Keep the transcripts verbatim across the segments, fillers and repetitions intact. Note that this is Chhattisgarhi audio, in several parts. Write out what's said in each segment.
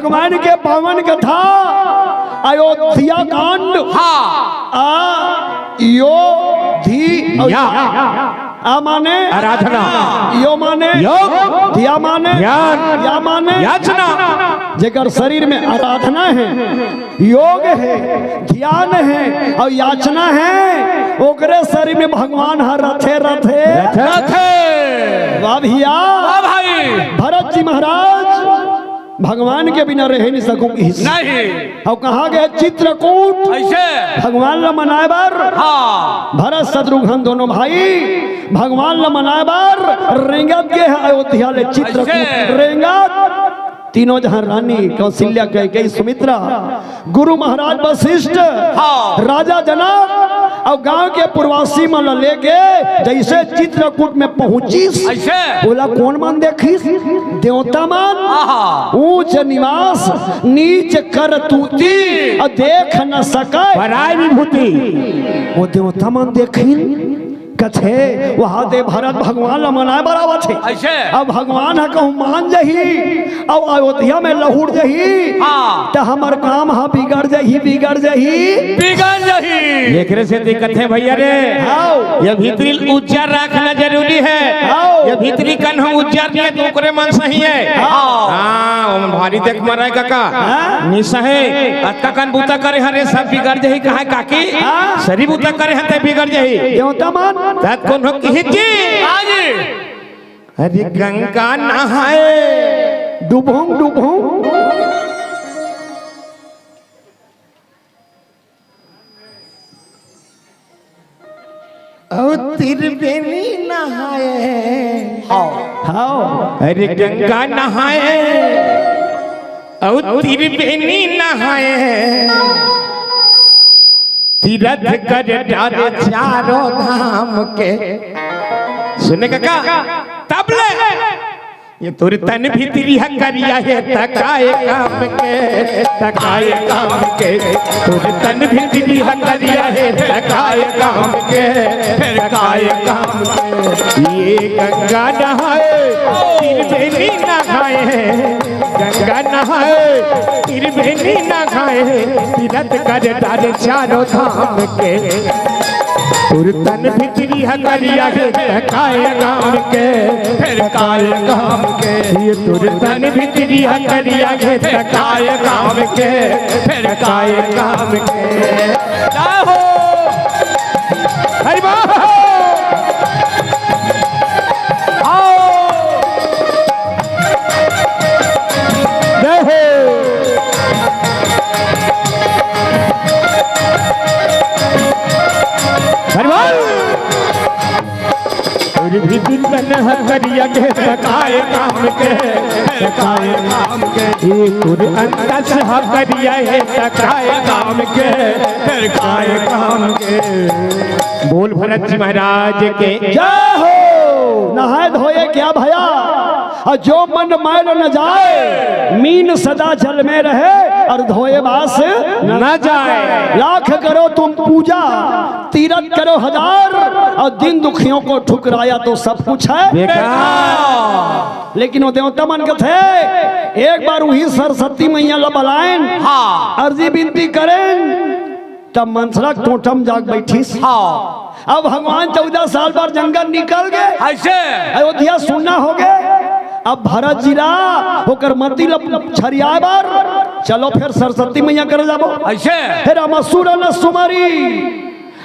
भगवान के पावन कथा अयोध्या कांड। हाँ। आ यो धी या। आ माने आराधना। यो माने योग। धिया माने ध्यान। या माने याचना। जेकर शरीर में आराधना है, योग है, ध्यान है और याचना है, ओकरे शरीर में भगवान हर रथे रथे। रथे। वाह भैया। वाह भाई। भरत जी महाराज भगवान के बिना रहे नहीं सकूं। नहीं। अउ कहाँ गए चित्रकूट? ऐसे। भगवान ला मनाए बर। हाँ। भरत शत्रुघ्न दोनों भाई भगवान ला मनाए बर रेंगत गे हे अयोध्या ले चित्रकूट। ऐसे। रेंगत तीनों जहाँ रानी कौशल्या, कैकेयी, सुमित्रा, गुरु महाराज वशिष्ठ, हाँ। राजा जनक अउ गांव के पुरवासी मन ला लेके जैसे चित्रकूट में पहुंचिस, ऐसे। ओला कोन मन देखिस? देवता मन। आहा। ऊंच निवास, नीच करतूती, अउ देख न सके पराई विभूति। वो देवता मन देखिन, कथे, वहां दे भरत भगवान ला मनाए बर आवत हे। ऐसे। अब भगवान ह कहूं मान जही, अब अयोध्या में लहुट जही, हाँ। त हमर काम ह बिगड़ जही, बिगड़ जही। बिगड़ जही। एकरे सेती कथे भैया रे, हाव। ये भीतरी उज्जर रखना जरूरी है। हाव। ये भीतरी कन हम उज्जर नहीं है, तो ओकरे मन सही है। हाव। हाँ, ओमन भारी देख मराए काका। हाँ। निसहे, अतका कन बूता करे हरे, सब बिगड़ जही, कहाय काकी? हाँ। सरी बूता करे हते बिगड़ जही। देवता मन। तत कोनो किहित जी। हाँ जी। अरे गंगा नहाए। डुबोंग, डुबोंग। अउ त्रिवेणी नहाए। हाँ। हाँ। अरे गंगा नहाए, अउ त्रिवेणी नहाए, तीरथ कर डारे चारों धाम के। सुने काका, तब ले ये तोर तन भीतरी ह करिया हे, त काय काम के, त काय काम के। तोर तन भीतरी ह करिया हे, त काय काम के, फिर काय काम के। ये गंगा नहाए, त्रिवेणी नहाए, गंगा नहाए, त्रिवेणी नहाए, तीरथ कर डारे चारों धाम के। तोर तन भीतरी ह करिया हे, त काय काम के, फिर काय काम के। ये तोर तन भीतरी ह करिया हे, त काय काम के, फिर काय काम के। जय हो। हरि बोल। आओ। जय हो। हरि बोल। और भी दिन बन ह करिया के, त काय काम के, त काय काम के। एक और अंतस ह करिया हे, त काय काम के, फिर काय काम के। बोल भरत जी महाराज के। जय हो। नहाए धोए क्या भया, अउ जो मन मैल न जाए, मीन सदा जल में रहे, अउ धोए बास न न जाए। लाख करो तुम पूजा, तीरथ करो हजार, अउ दीन दुखियों को ठुकराया तो सब कुछ है बेकार। लेकिन वो देवता मन कथे, एक बार उही सरस्वती मैया ला बलाएन, हाँ। अर्जी बिनती करेन, तब मंसरा टोटम जाग बैठिस। हाँ। अब भगवान चौदह साल बर जंगल निकल गे। ऐसे। अयोध्या सुन्ना हो गे। अब भरत जी ला ओकर मति ल छरियाए बर चलो फिर सरस्वती मैया कर जाबो। ऐसे। फिर हम असुर न सुमरी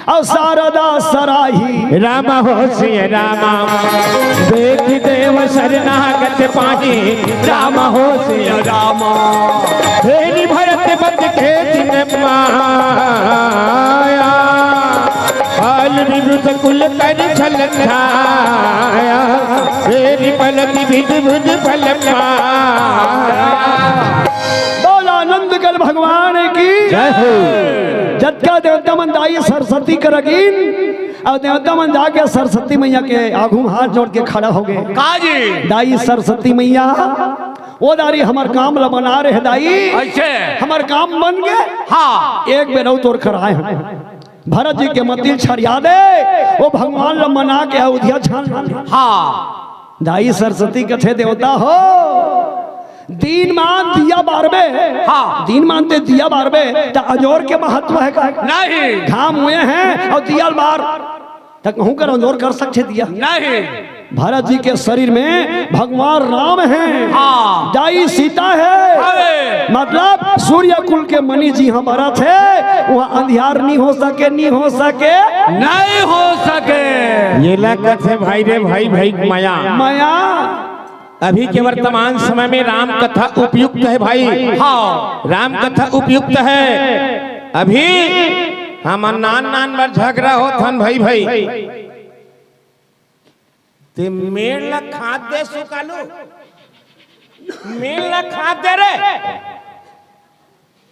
अउ सारदा सराही। राम हो सिय राम, देख देव शरणागत पाही। राम हो सिय राम, फेरि भरत बंद के जिन माया। काल विरुद्ध कुल कर छल छाया, फेरि पलक विधि भुज फल पाया। बोल आनंद कर भगवान की जय हो। जतका देवता मन दाई सरस्वती कर अगिन, अउ देवता मन जाके सरस्वती मैया के आगू म हाथ जोड़ के खड़ा हो गे। का जी? दाई सरस्वती मैया, ओ दारी हमर काम ल बना रहे दाई। ऐसे? हमर काम बन गे। हाँ। एक बेर अउ तोर कर आए हन। भरत जी के मति ल छरिया दे, ओ भगवान ल मना के अयोध्या छान। हाँ। दाई सरस्वती कथे देवता हो, दिनमान दिया बारबे। हाँ। दिनमान ते दिया बारबे, त अंजोर के महत्व हे का? नहीं। घाम हुए हैं अउ दिया बार, त कहूँ कर अंजोर कर सकथे दिया? नहीं। भरत जी के शरीर में भगवान राम हैं। हाँ। दाई सीता हे। अरे। मतलब सूर्य कुल के मणि जी ह भरत हे, उहाँ अंधियार नी हो सके, नी हो सके। नहीं हो सके। ये ला कथे भाई रे भाई, भाई मया। मया। अभी के वर्तमान समय में राम कथा उपयुक्त हे भाई। हाँ। राम कथा उपयुक्त हे। अभी हमर नान नान बर झगरा होत हन भाई, भाई। ते मेड़ ला खाद दे सुकालू, मेड़ ला खाद दे रे।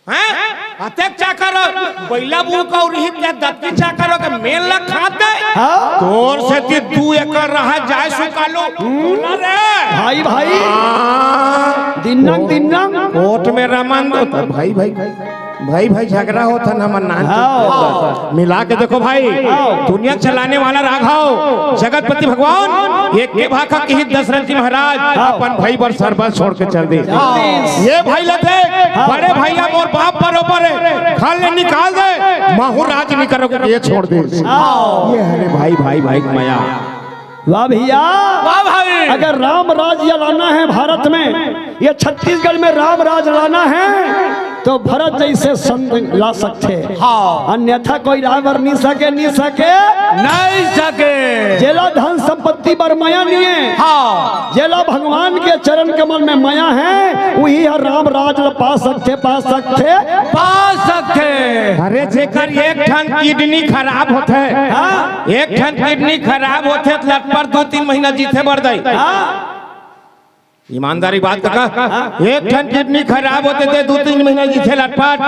हैं? अतेक चाकर हो, बइला बू का उरही ते दतकी चाकर हो के मेड़ ला खाद दे। हाँ। तोर सेती दू एकड़ रहा जाय सुकालू। बोला रे। भाई, भाई। हाँ। दिन्नंग, दिन्नंग। कोर्ट में रमन दो तो भाई, भाई। भाई भाई झगरा होत हन हमर नान। हाँ। मिला के देखो भाई, हाँ। दुनिया चलाने वाला राघव जगतपति भगवान एक के भाखा किही दशरथ जी महाराज हाँ। अपन भाई बर सरबस छोड़ के चल दे। हाँ। ये भाई ला देख, हाँ। बड़े भैया मोर बाप बरोबर हे, घर ले निकाल दे, महू राज निकल के ये छोड़ दे। हाँ। ये हरे भाई, भाई, भाई मया। वाह भैया। वाह भाई। अगर राम राज्य लाना है भारत में, ये छत्तीसगढ़ में राम राज लाना है, तो भरत जैसे संत ला सकथे। हाँ। अन्यथा कोई राय बर नी सके, नी सके। नहीं सके। जेला धन संपत्ति बर मया नी हे। हाँ। जेला भगवान के चरण कमल में मया हे, उही ह राम राज ल पा सकथे, पा सकथे। पा सकथे। अरे जेकर एक ठन किडनी खराब होथे, हाँ। एक ठन किडनी खराब होथे त लटपट दू तीन महीना जीथे बर दाई। हाँ। ईमानदारी बात कका, एक ठन किडनी खराब होथे ते दू तीन महीना जीथे लटपट।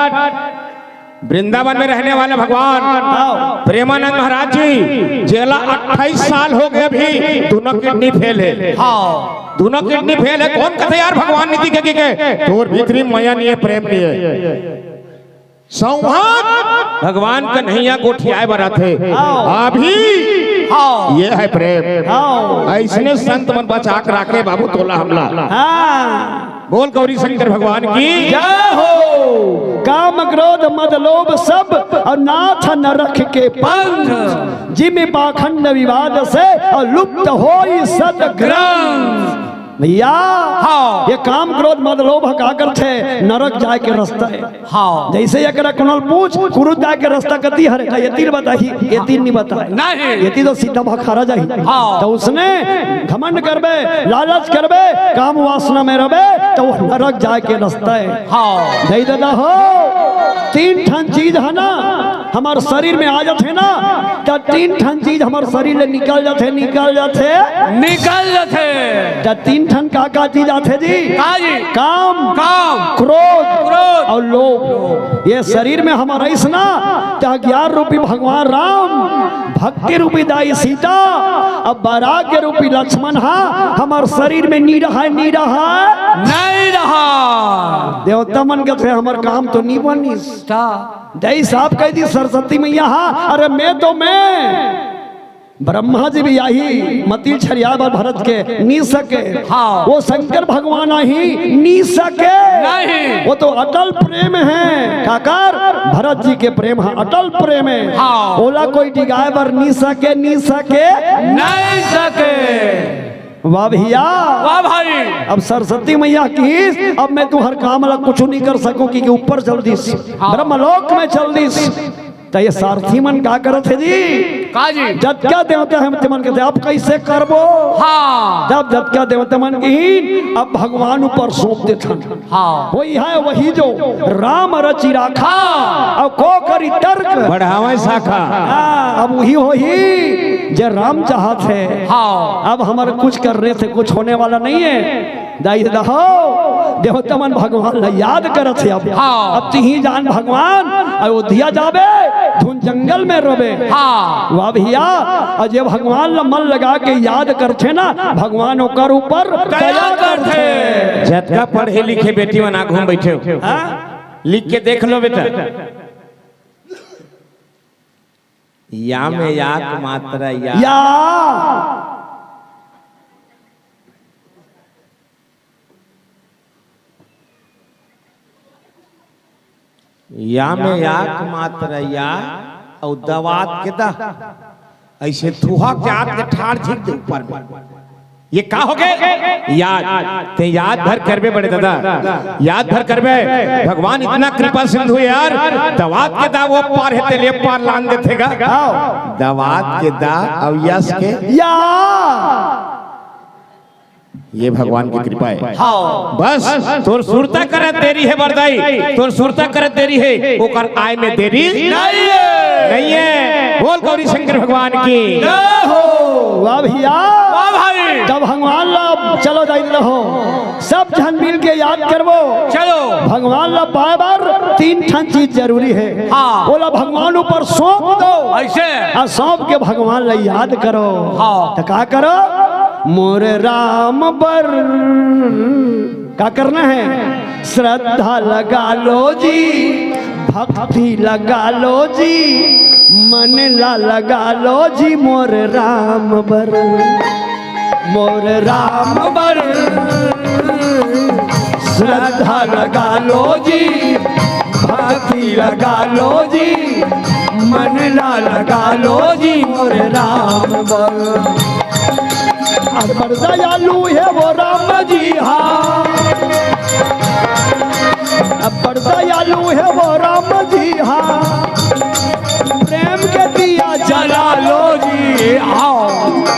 वृंदावन में रहने वाला भगवान हाँ। प्रेमानंद महाराज जी, जेला अट्ठाईस साल हो गए, अभी दोनों किडनी फेल हे। हाँ। दोनों किडनी फेल हे। कोन कथे यार भगवान नी दिखे के, के? तोर भीतरी मया नी हे, प्रेम नी हे। संवाद भगवान कन्हैया गोठियाए बर आथे। हाँ। अभी हाँ। ये हे प्रेम। हाँ। अइसने संत मन बचा के राखे बाबू तोला हमला। हाँ। बोल गौरी शंकर भगवान की। जय हो। काम क्रोध मद लोभ सब अउ नाथ नरक के पंथ। जिमि पाखंड विवाद से अउ लुप्त होई सत ग्रंथ। भैया, हाँ। ये काम क्रोध मद लोभ का करथे, नरक जाए के रास्ता हे। हाँ। जैसे एकरा कोनो ल पूछ, कुरुद जाए के रास्ता कती हरे, का ये तीर बताही, ये तीर नी बताही। नहीं। ये तीर तो सीधा भखारा जाही। हाँ। तो उसने घमंड करबे, लालच करबे, काम वासना में रहबे, तो वो नरक जाए के रास्ता हे। हाँ। जय दादा हो, तीन ठन चीज हे ना, हमर शरीर में आ जाथे ना, त तीन ठन चीज हमर शरीर ले निकल जाथे, निकल जाथे। निकल जाथे। त तीन ठन का का चीज आथे जी? का जी? काम, काम। क्रोध, क्रोध। अउ लोभ। ये शरीर में हमर अइस ना, त अज्ञान रूपी भगवान राम, भक्ति रूपी दाई सीता, अउ वैराग्य रूपी लक्ष्मण हा हमर शरीर में नी रहय, नी रहय। नहीं रहा। देवता मन कथे हमर काम तो नी बनिस। का? जय साहब कह दी सरस्वती मैया, हाँ, अरे मैं तो मैं। ब्रह्मा जी भी आही मतिल छरिया बर भरत के नी सके। हाँ। वो शंकर भगवान आही नी सके। नहीं। वो तो अटल प्रेम हे। काकर? भरत जी के प्रेम हे, अटल प्रेम हे। हाँ। ओला कोई डिगाए बर नी सके, नी सके। नहीं सके। वाह भैया। वाह भाई। अब सरस्वती मैया किहिस, अब मैं तुंहर काम ला कुछु नहीं कर सकूं, क्योंकि ऊपर चल दिस, हाँ। ब्रह्मलोक में चल दिस। त ये सारथी मन का करत हे जी? का जी? जतका देवता हे, ते मन कथे, "अब कैसे करबो?" हाँ। जब जतका देवता मन किहिन, अब भगवान ऊपर सौंप देथन। हाँ। वही हे, वही जो राम रचि राखा, अउ को करी तर्क। बढ़ावे शाखा। हाँ, अब वही होही, जे राम चाहत हे। हाँ। अब हमर कुछ करने से कुछ होने वाला नहीं हे। दाई ददा हो, देवता मन भगवान ला याद करत हे अब। हाँ। अब तिही जान भगवान अयोध्या जाबे, धुन जंगल में रबे। हाँ। वाह भैया, अउ जे भगवान ला मन लगा के याद करथे ना, भगवान ओकर ऊपर दया दया करथे। करथे। जतका पढ़े लिखे बेटी मन आगू में बैठे हो, हाँ? लिख के देख लो बेटा। या में या के मात्रा या। या। या में याक मात्रा या अउ दवात के दा। अइसे थुहक जात के ठाड़ झिक दे ऊपर में। ये का हो गे? याद। ते याद भर करबे बड़े दादा, याद भर करबे। भगवान इतना कृपा सिंधु हे यार, दवात के दा वो पार हे, तेले पार लान देथे गा। हाँ। दवात के दा अउ यस के या। ये भगवान की कृपा हे। हाँ। बस तोर सुरता करत देरी हे बरदाई, तोर सुरता करत देरी हे, ओकर आय में देरी नहीं हे। नहीं हे। बोल गौरी शंकर भगवान की। जय हो। वाह भैया। वाह भाई। जब भगवान ला चलो जाई रहो, सब झन मिल के याद करबो। चलो। भगवान ला पाए बर तीन ठन चीज जरूरी हे। हाँ। बोला भगवान ऊपर सौंप दो। अइसे। आ सौंप के भगवान ला याद करो। हाँ। त का करो? मोर राम बर का करना हे? श्रद्धा लगा लो जी, भक्ति लगा लो जी, मन ला लगा लो जी, मोर राम बर, मोर राम बर। श्रद्धा लगा लो जी, भक्ति लगा लो जी, मन ला लगा लो जी, मोर राम बर। अब्बड़ दयालु हे वो राम जी हा, अब्बड़ दयालु हे वो राम जी हा। प्रेम के दिया जला लो जी, आओ।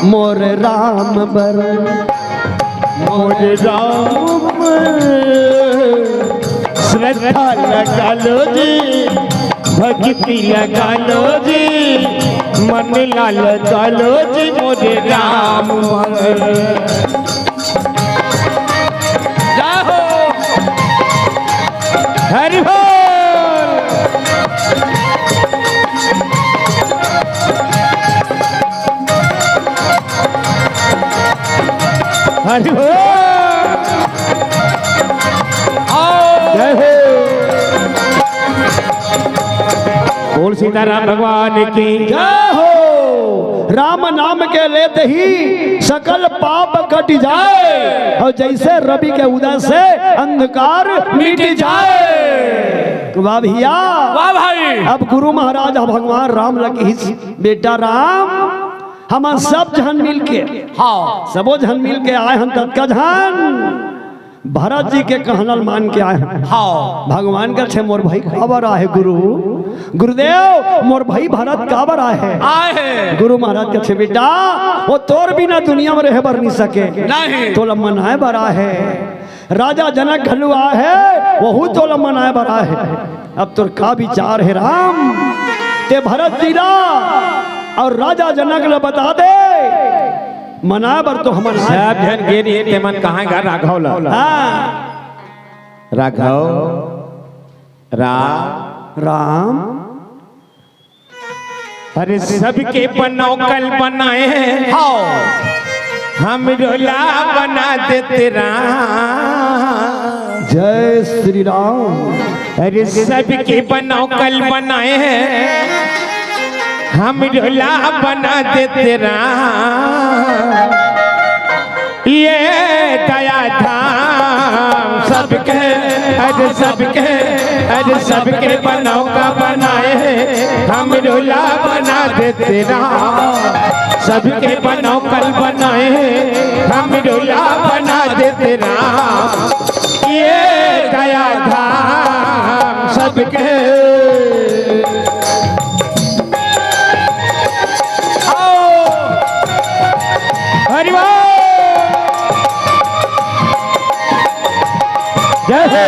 मोर राम बर, मोर राम। श्रद्धा लगा लो जी, भक्ति लगा लो जी, मन ला लगा लो जी, मोर राम। जय हो। हरि बोल। हरि बोल। जय हो। बोल सीताराम भगवान की। जय हो। राम नाम के लेते ही सकल पाप कट जाए, अउ जइसे रवि के उदय से अंधकार मिट जाए। वाह भैया। वाह भाई। अब गुरु महाराज ह भगवान राम ल किहिस, बेटा राम, हमन सब झन मिल के, हाँ। सबो झन मिल के आए हन, ततका झन भरत जी के कहना ल मान के आए हन। हाँ। भगवान कथे, मोर भाई काबर आए हे गुरु? गुरुदेव, मोर भाई भरत काबर आए हे? आए हे। गुरु महाराज कथे, बेटा, वो तोर बिना दुनिया में रहे बर नइ सके। नहीं। तोला मनाए बर आए हे। राजा जनक घलो आए हे, वहू तोला मनाए बर आए हे। अब तोर का विचार हे राम? ते भरत जी ला अउ राजा जनक ला बता दे, मनाए बर तो हमन आए। सब झन गे रहिन, ते मन कहाँ गा राघव ला? हाँ। राघव, राम। राम। अरे सबके बनौकल बनाए हैं। हाँ। हमरो ला बना देते राम। जय श्री राम। अरे सबके बनौकल बनाए हैं, हमरो ला बना देते राम। ये दया धाम सबके, अरे सबके, अरे सबके बनौका बनाए, हमरो ला बना देते राम। सबके बनौकल बनाए, हमरो ला बना देते राम। ये दया धाम सबके। आओ। हरि बोल। जय हो।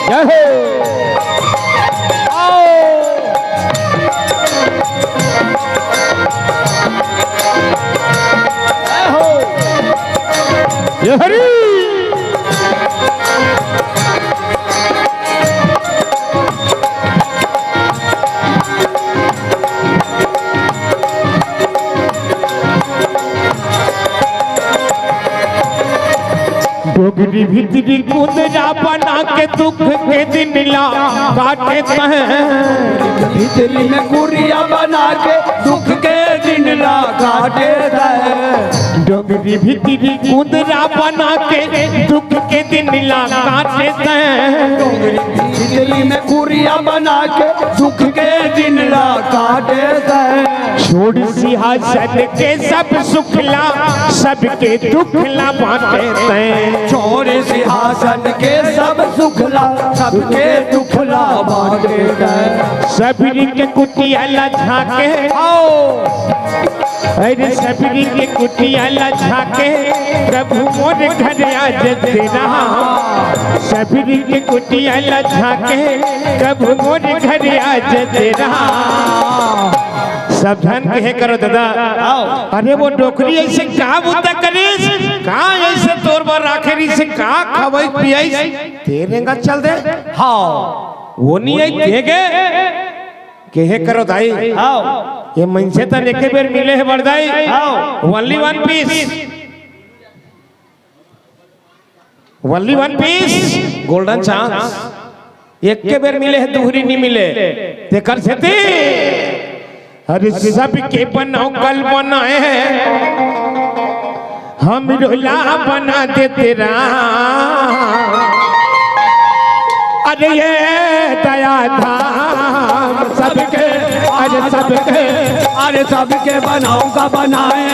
जय हो। आओ। जय हो। जय हरि। डोगरी भीतरी कुंदरा बना के दुख के दिन ला काटे तैं। भीतरी में कुरिया बना के दुख के दिन ला काटे तैं। भीतरी कुंदरा बना के दुख के दिन ला काटे तैं। डोंगरी भीतरी में कुरिया बना के दुख के दिन ला काटे तैं। छोड़ सिंहासन के सब सुख ला, सबके दुख ला बांटे तैं। छोड़ सिंहासन के सब सुख ला, सबके दुख ला बांटे तैं। सबरी के कुटिया ला झांके, आओ। अरे सबरी के कुटिया ला झांके, प्रभु मोर घर आ जते राम। सबरी के कुटिया ला झांके, प्रभु मोर घर आ जते राम। सब झन कहे करो दादा। आओ। अरे वो डोकरी ऐसे का बूता करिस, का ऐसे तोर बर राखे रहिस, का खवई पियाइस, तेरे रेंगा चल दे। हाँ। वो नहीं आई, के गे? केहे करो दाई। आओ। ये मनसे तन एके बेर मिले हे बड़दाई। आओ। Only one piece। Only one piece। Golden chance। एके बेर मिले हे, दुहरी नहीं मिले। तेकर सेती। अरे सबके बनाओ कल बनाए हैं। हमरो ला बना देते राम। अरे ये दया धाम सबके, अरे सबके, अरे सबके बनाऊंगा बनाए,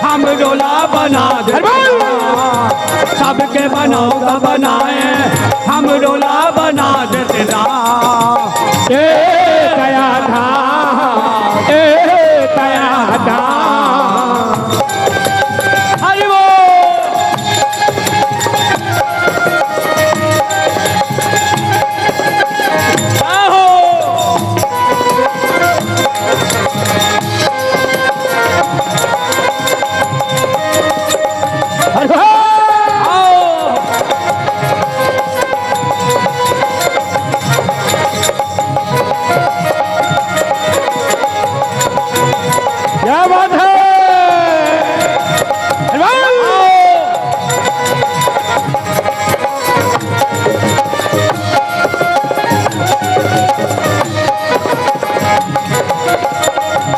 हमरो ला बना दे। अरे बोल। सबके बनाऊंगा बनाए, हमरो ला बना देते राम। ए दया धाम, ए दया धाम। हरि बोल। आहो। हरि बोल। आओ। क्या बात है? अरे वाह!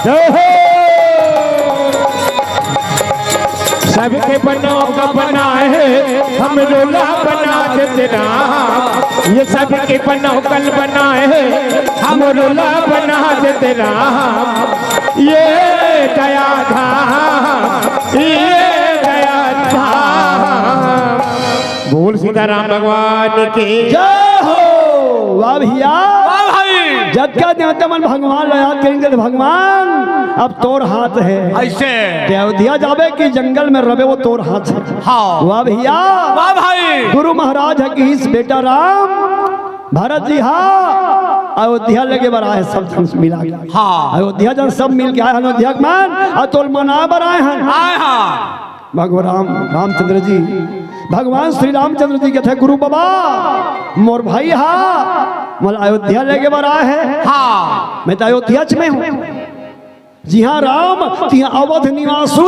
जय हो। सबके बनो का बनाए, हमरो ला बना देते राम। ये सबके बनो कल बनाए, हमरो ला बना देते राम। ये दया धाम, ये दया धाम। बोल सीताराम भगवान की। जय हो। वाह भैया। वाह भाई। जग का देवता मन भगवान ला याद करेंगे तो भगवान अब तोर हाथ है। ऐसे। ते अयोध्या जाबे कि जंगल में रबे, वो तोर हाथ है। हाँ। वाह भैया। वाह भाई। गुरु महाराज ह कहिस बेटा राम, भरत जी हा अयोध्या लेगे बर आए, सब झन मिला के। हाँ। अयोध्या जन सब मिल के आए हन, अयोध्या के मन, अउ तोल मनाए बर आए हन। आए हाँ। भगवान राम, रामचंद्र जी, भगवान श्री रामचंद्र जी कथे, गुरु बाबा, मोर भाई हा, मोला अयोध्या लेगे बर आए हे। हाँ। मैं तो अयोध्या च में हूँ। जिहाँ राम, तिहाँ अवध निवासू,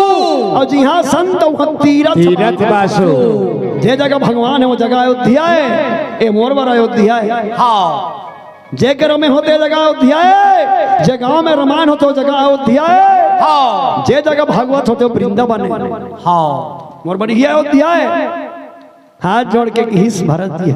अउ जिहाँ संत, उहाँ तीरथ तीरथ वासू। जे जगह भगवान हे, वो जगह अयोध्या हे। ए मोर बर अयोध्या हे। हाँ। जे घर में होते जगह अयोध्या हे, जे गांव में रामायण होते, वो जगह अयोध्या हे। हाँ। जे जगह भागवत होते, वो वृंदावन हे। हाँ। मोर बढ़िया अयोध्या हे। हाथ जोड़ के कहिस भरत जी,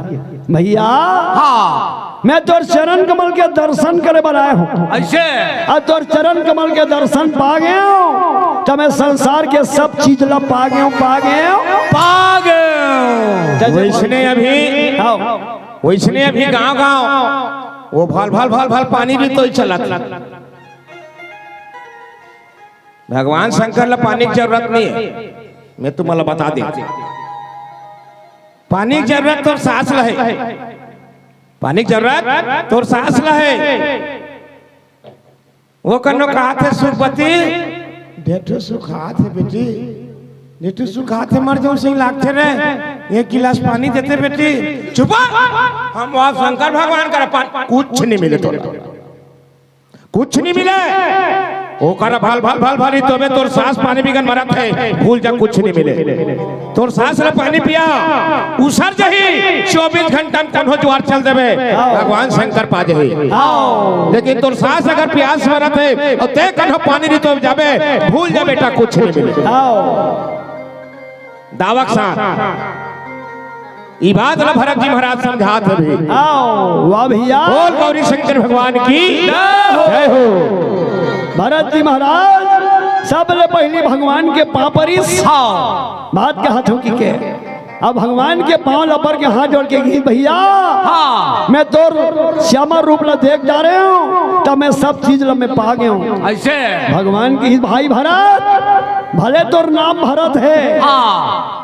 भैया, हाँ। मैं तोर चरण कमल के दर्शन करे बर आए हूँ। ऐसे? अउ तोर चरण कमल के दर्शन पा गए हूँ, त मैं संसार के सब चीज ला पा गए हूँ, पा गए हूँ। पा गए हूँ। त जब वैसने अभी, हाँ। वैसने अभी गांव गांव वो भल भल भल भल पानी भी तो ही चलत। भगवान शंकर ला पानी के जरूरत नहीं हे, मैं तुम्हारा बता दे। पानी के जरूरत तोर सास ला हे, पानी के जरूरत तोर सास ला हे। वो कनो कहाथे सुखवती, डेढ़ ठो सुखात हे बेटी, डेढ़ ठो सुखात हे, मर जाऊं सही लागथे रे, एक गिलास पानी देते बेटी। चुप। हम वहां शंकर भगवान करा पानी, कुछ नहीं मिले तोला। कुछ नहीं मिले। ओकर भल भल भल भल ही तोबे तोर सास पानी बिगन मरत हे, भूल जा कुछ नहीं मिले। तोर सास ला पानी पिया, उसर जही, चौबीस घंटा में कोनो जुआर चल देबे, भगवान शंकर पा जही। लेकिन तोर सास अगर प्यास मरत हे अउ ते कन्हो पानी नहीं तो जाबे, भूल जा बेटा कुछ नहीं मिले। तावक साथ। ई बात ला भरत जी महाराज समझात हवे। आओ, वाह भैया। बोल गौरी शंकर भगवान की जय हो। जय हो। भरत जी महाराज सबले पहिली भगवान के पाँव परिस। हाँ। बात के हाथों की के। अब भगवान के पाँव ल पर के हाथ जोड़ के कहिस, "भैया, हाँ। मैं तोर श्यामा रूप ला देख डारे हूँ, त मैं सब चीज ला मैं पा गे हूँ।" ऐसे। भगवान कहिस, "भाई भरत, भले तोर नाम भरत हे, हाँ।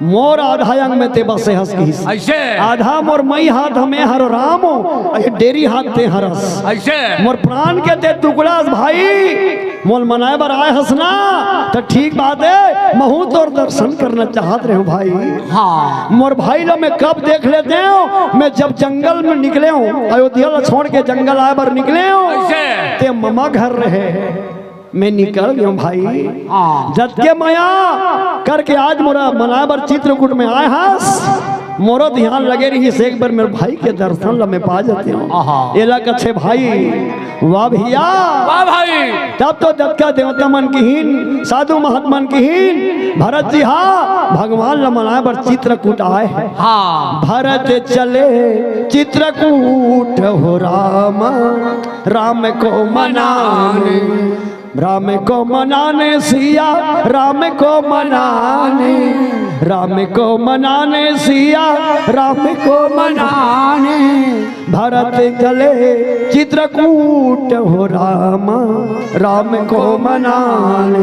मोर आधा अंग में ते बसे हस," कहिस। ऐसे। "आधा मोर मई हाथ में हर राम, अउ डेरी हाथ ते हरस। ऐसे। मोर प्राण के ते टुकड़ा अस भाई, मोल मनाए बर आए हस ना, त ठीक बात हे, महूँ तोर दर्शन करना चाहत रहेंव भाई।" हाँ। "मोर भाई ला मैं कब देख लेतेंव, मैं जब जंगल में निकलेंव, अयोध्या ला छोड़ के जंगल आए बर निकलेंव, ऐसे। ते ममा घर रहे, मैं निकल गेंव भाई।" हाँ। जतके मया करके आज मोला मनाए बर चित्रकूट में आए हस, मोरो ध्यान लगे रहिस, एक बार मोर भाई के दर्शन ला मैं पा जातेंव। आहा। एला कथे भाई, वाह भैया। वाह भाई। तब तो जतका देवता मन किहिन, साधु महात्मा मन किहिन, भरत जी हा भगवान ला मनाए बर चित्रकूट आए हे। हाँ। "भरत चले चित्रकूट हो राम, राम को मनाने।" राम को मनाने सिया, राम को मनाने, राम को मनाने सिया, राम को मनाने। भरत चले चित्रकूट हो राम, राम को मनाने।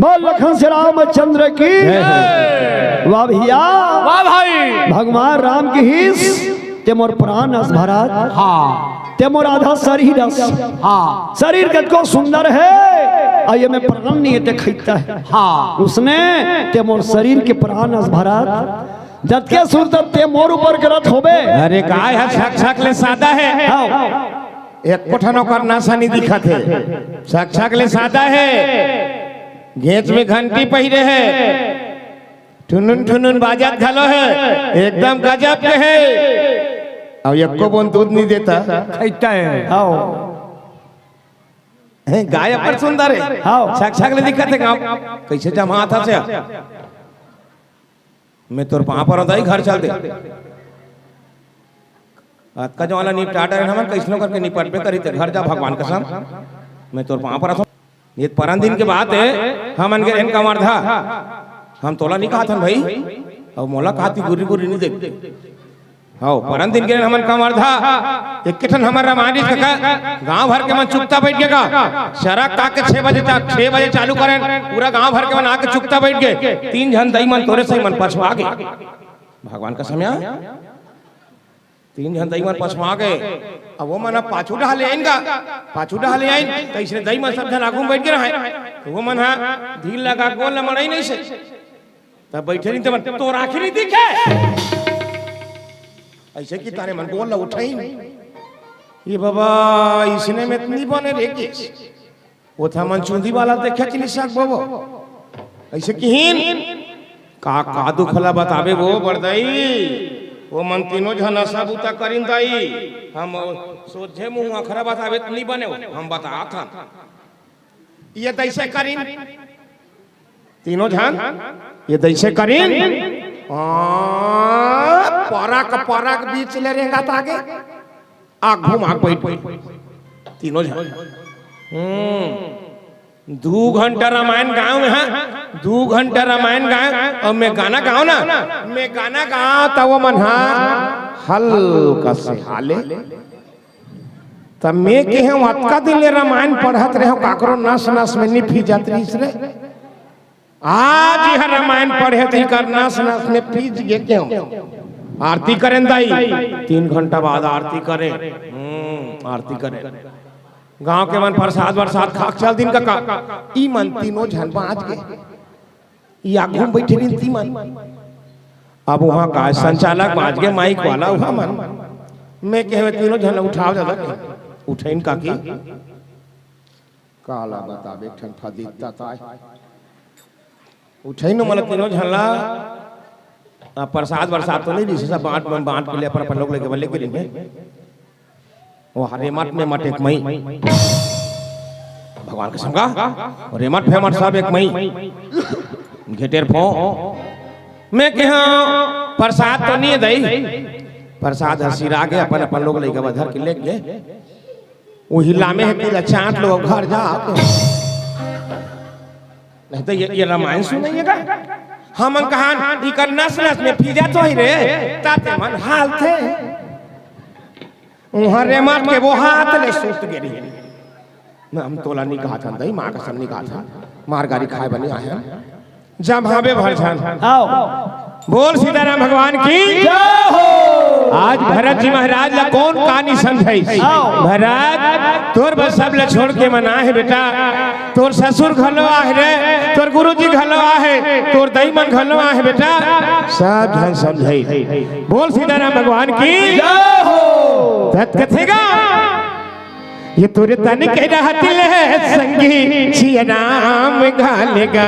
बोल लखन से रामचंद्र की। जय हो। वाह भैया। वाह भाई। भगवान राम कहिस, "ते मोर प्राण अस भरत।" हाँ। "ते मोर आधा शरीर अस।" हाँ। "शरीर कतको सुंदर हे, अउ एमे प्राण नइ हे, ते खइता हे।" हाँ। "उसने ते मोर शरीर के प्राण अस भरत।" जतके सुरता ते मोर ऊपर करत होबे। अरे काय हे, छक छक ले सादा हे। हाँ। एको ठन ओकर नसा नइ दिखत हे। छक छक ले सादा हे। घेंच में घंटी पहिरे हे। ठुनुन ठुनुन बाजत घलो हे, एकदम गजब के हे। अउ एको बूंद दूध नइ देता। खइता हे। हाँ। हे, गाय अब्बड़ सुंदर हे। हाँ। छक छक ले दिखत हे गाँव। कइसे जमात हस? मैं तोर पाँव परत हँव दाई, घर चल दे। अतका जवान ला निपटा डरेन हमन, कइसनो करके निपटबे करही, ते घर जा भगवान कसम। मैं तोर पाँव परत हँव। ये परन दिन के बात हे, हमन गे रहेन कवर्धा। हम तोला नइ कहत हन भई, अउ मोला कहत हस गुर्री गुर्री नइ देख। हव, परन दिन गे रहेन हमन कवर्धा, एके ठन हमर रामायण कका, गाँव भर के मन चुकता बइठ गे का। सरक का के छह बजे चा-, छह बजे चालू करेन, पूरा गाँव भर के मन आके चुकता बइठ गे। तीन झन दई मन तोरे सही मन पछवा गे। भगवान कसम या। तीन झन दई मन पछवा गे। अब ओ मन ह पाछू डहर ले आइन गा, पाछू डहर ले आइन, त अइसने दई मन सब झन आगू म बइठ गे रहय। त ओ मन ह धीर लगा गोल ल मड़ई नइ से। तब बइठे रहिन ते मन, "तोर आँखी नइ दिखे?" अइसे कि ताने मन गोल ल उठइन। "ए बाबा, अइसने में त नइ बने रे केस।" ओथा मन चूंदी वाला देखे कि नइ सकबो वो। अइसे किहिन, का, का दुख ला बताबे वो बड़दई? ओ मन तीनों झन असा बूता करिन दाई। हम सोझे मुँह अखरा बताबे त नइ बने वो। हम बतात हन। ये तइसे करिन। तीनों झन, ये तइसे करिन। आ, परक, परक बीच ले रेंगत आगे। आगू म आग बइठ, तीनों झन। हम्म। दू घंटा रामायण गाँव में, हाँ, दू घंटा रामायण गाँव, अउ मैं गाना गाँव ना, मैं गाना गाँव, त ओ मन, हाँ, हल्का से हाले। त मैं केहेंव, अतका दिन ले रामायण पढ़त रहेंव, काकरो नस नस में नइ फीजत रहिस रे। आज इहाँ रामायण पढ़े त इकर नस नस में फीज गे केहेंव। आरती करेन दाई, तीन घंटा बाद आरती करेन। हम्म, आरती करेन। गाँव के मन प्रसाद वरसाद खा के चल दिन कका। ई मन तीनों झन बाँच गे। ई आगू म बइठे रिहिन ती मन। अब उहाँ का संचालक बाँच गे, माइक वाला उहाँ मन। मैं केहेंव तीनों झन ल उठाव जादा। उठइन काकी। काला बताबे, एक ठन फदीता ताय। उठइन ओ मन ल तीनों झन ला, आ, प्रसाद वरसाद तो नइ रिहिस, सब बाँट, बाँट के ले अपन, अपन लोग लेके बले के रिहिन हे। ओ हरे मठ में मठ एक मई। भगवान कसम का, रेमट फेमट सब एक मई। घेटेर फो। मैं कहा, "प्रसाद तो नहीं है दई।" प्रसाद ह सिरा गे, अपन अपन लोग लइका बधर के लेके गे। वही लामे हे, कुल चाट लो, घर जा। नहीं तो ये, ये रामायण सुनाइएगा। हमन कहा, "इकर नस नस में फिरत होही रे, ताते मन हालथे।" उहाँ रेमट के वो हाथ ले सुत गे रही। मैं हम तोला नहीं कहा था, दई माँ कसम नहीं कहा था, मार गारी खाए बनी आए हैं। जब हाँ बे भर जान। आओ। बोल सीताराम भगवान की। जय हो। आज भरत जी महाराज ला कौन कहानी समझाई? आओ। भरत, तोर बर सब ला छोड़ के मन आहे बेटा। तोर ससुर घलो आहे रे, तोर गुरुजी घलो आहे, तोर दई मन घलो आहे बेटा। सब झन समझाई। बोल सीताराम भगवान की। जय हो। तत कथेगा, ये तोरे तन के रहत ले संगी सिया राम घालेगा।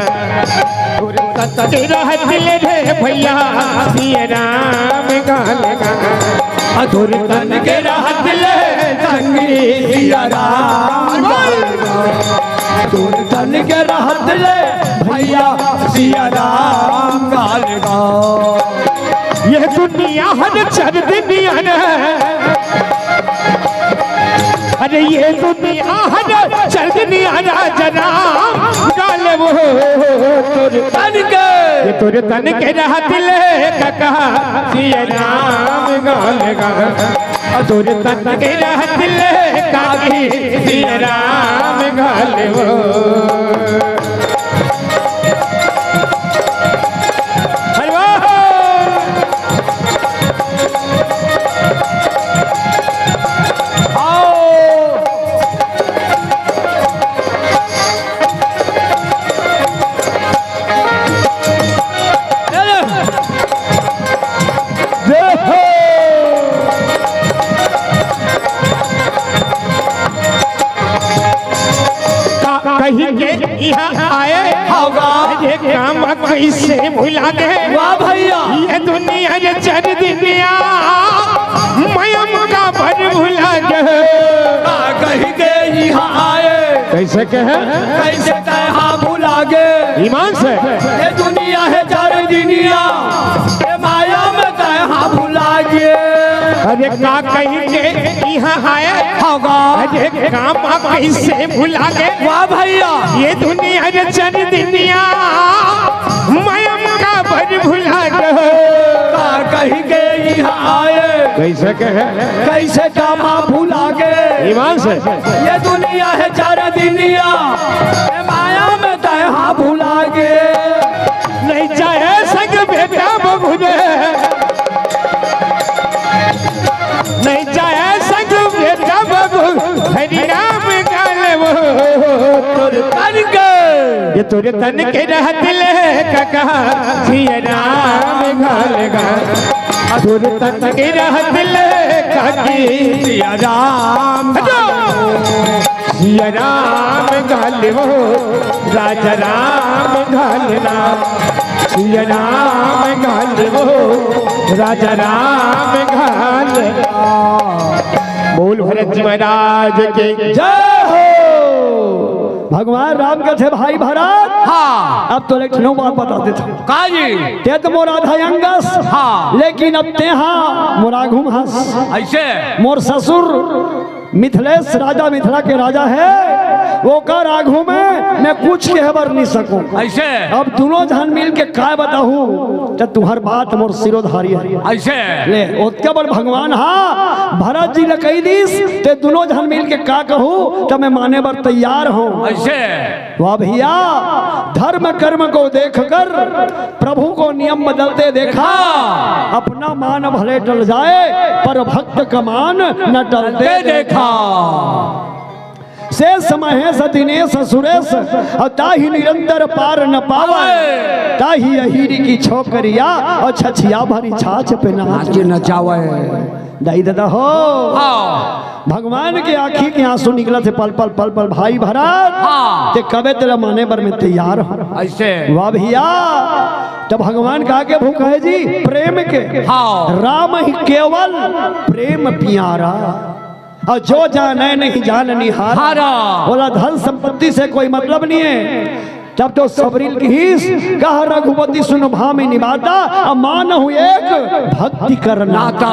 तोरे तन के रहत ले रे भैया सिया राम घालेगा। आ तोरे तन के रहत ले संगी सिया राम घालेगा। तोरे तन के रहत ले भैया सिया राम घालेगा। ये दुनिया हर चर दुनिया ने अरे ये दुनिया हर चल दुनिया राजा राम गाले वो तोर तन के। ये तोर तन के रहत ले काका सिया राम गाले गा। तोर तन के रहत ले काकी सिया राम गाले वो। अरे वाह। आओ। जय हो। का कहीं के यहाँ आए होगा। ये काम कैसे भुला गए? वाह भैया। ये दुनिया ये चर दुनिया मयम का भर भुला गए। का कहीं के यहाँ आए। कैसे कहे? कैसे तय हाँ भुला गए। ईमान से। ये दुनिया है चर दुनिया ये माया में तय हाँ भुला गए। अरे का कहीं के यहाँ आए होगा। अरे काम आप कैसे भुला गए? वाह भैया। ये दुनिया रे चर दुनिया मयम का भर भुला गए। का कहीं के यहाँ आए। कैसे कहे? कैसे काम आप भुला गए। ईमान से। ये दुनिया है चर दुनिया ये माया में तय हाँ भुला गए। नहीं जाए संग बेटा बबू रे। नहीं जाए संग बेटा बबू हरि नाम गाले वो तोर तन के। ये तोर तन के रहत ले काका सिया राम गाले गा। तोर तन के रहत ले काकी सिया राम। हटो। सिया राम घाल हो, राजा राम घालना। सिया राम घाल हो, राजा राम घालना। बोल भरत जी महाराज के। जय हो। भगवान राम कथे भाई भरत। हाँ। अब तो एक ठनो बात बता देता हूँ। का जी? ते तो मोर आधा अंगस। हाँ। लेकिन अब तेहा मोर आघू म हस। ऐसे? मोर ससुर मिथिलेश राजा, मिथिला के राजा हे, ओकर आघू में मैं कुछ कहे बर नहीं सकूं। ऐसे? अब दुनों झन मिल के काय बताहूं, त तुहर बात मोर सिरोधारी हे। ऐसे? ले, ओतका बड़ भगवान हा भरत जी ल कहि दिस, ते दुनों झन मिल के का कहूं, त मैं माने बर तैयार हूं। ऐसे? वाह भैया, धर्म कर्म को देखकर प्रभु को नियम बदलते देखा। अपना मान भले टल जाए, पर भक्त का मान न टलते देखा। शेष महेश दिनेश सुरेश, और ताहि निरंतर पार न पावे। ताहि अहीर की छोकरिया, और छछिया भरी छाछ पे नाच नाच नचावे। दाई दादा हो। हाँ। भगवान के आँखी के आंसू निकलत हे पल पल, पल पल, भाई भरत। हाँ। ते कबे तेला माने बर मैं तैयार हूँ। ऐसे। वाह भैया, त भगवान का के भूख हे जी, प्रेम के। हाँ। राम ही केवल प्रेम प्यारा, और जो जाने नहीं जाननिहारा। हारा। बोला धन संपत्ति से कोई मतलब नहीं है, तब तो सबरी ल किहिस, "कह रघुपति सुन भामिनी बाता, अब मानहु एक भक्ति कर नाता।"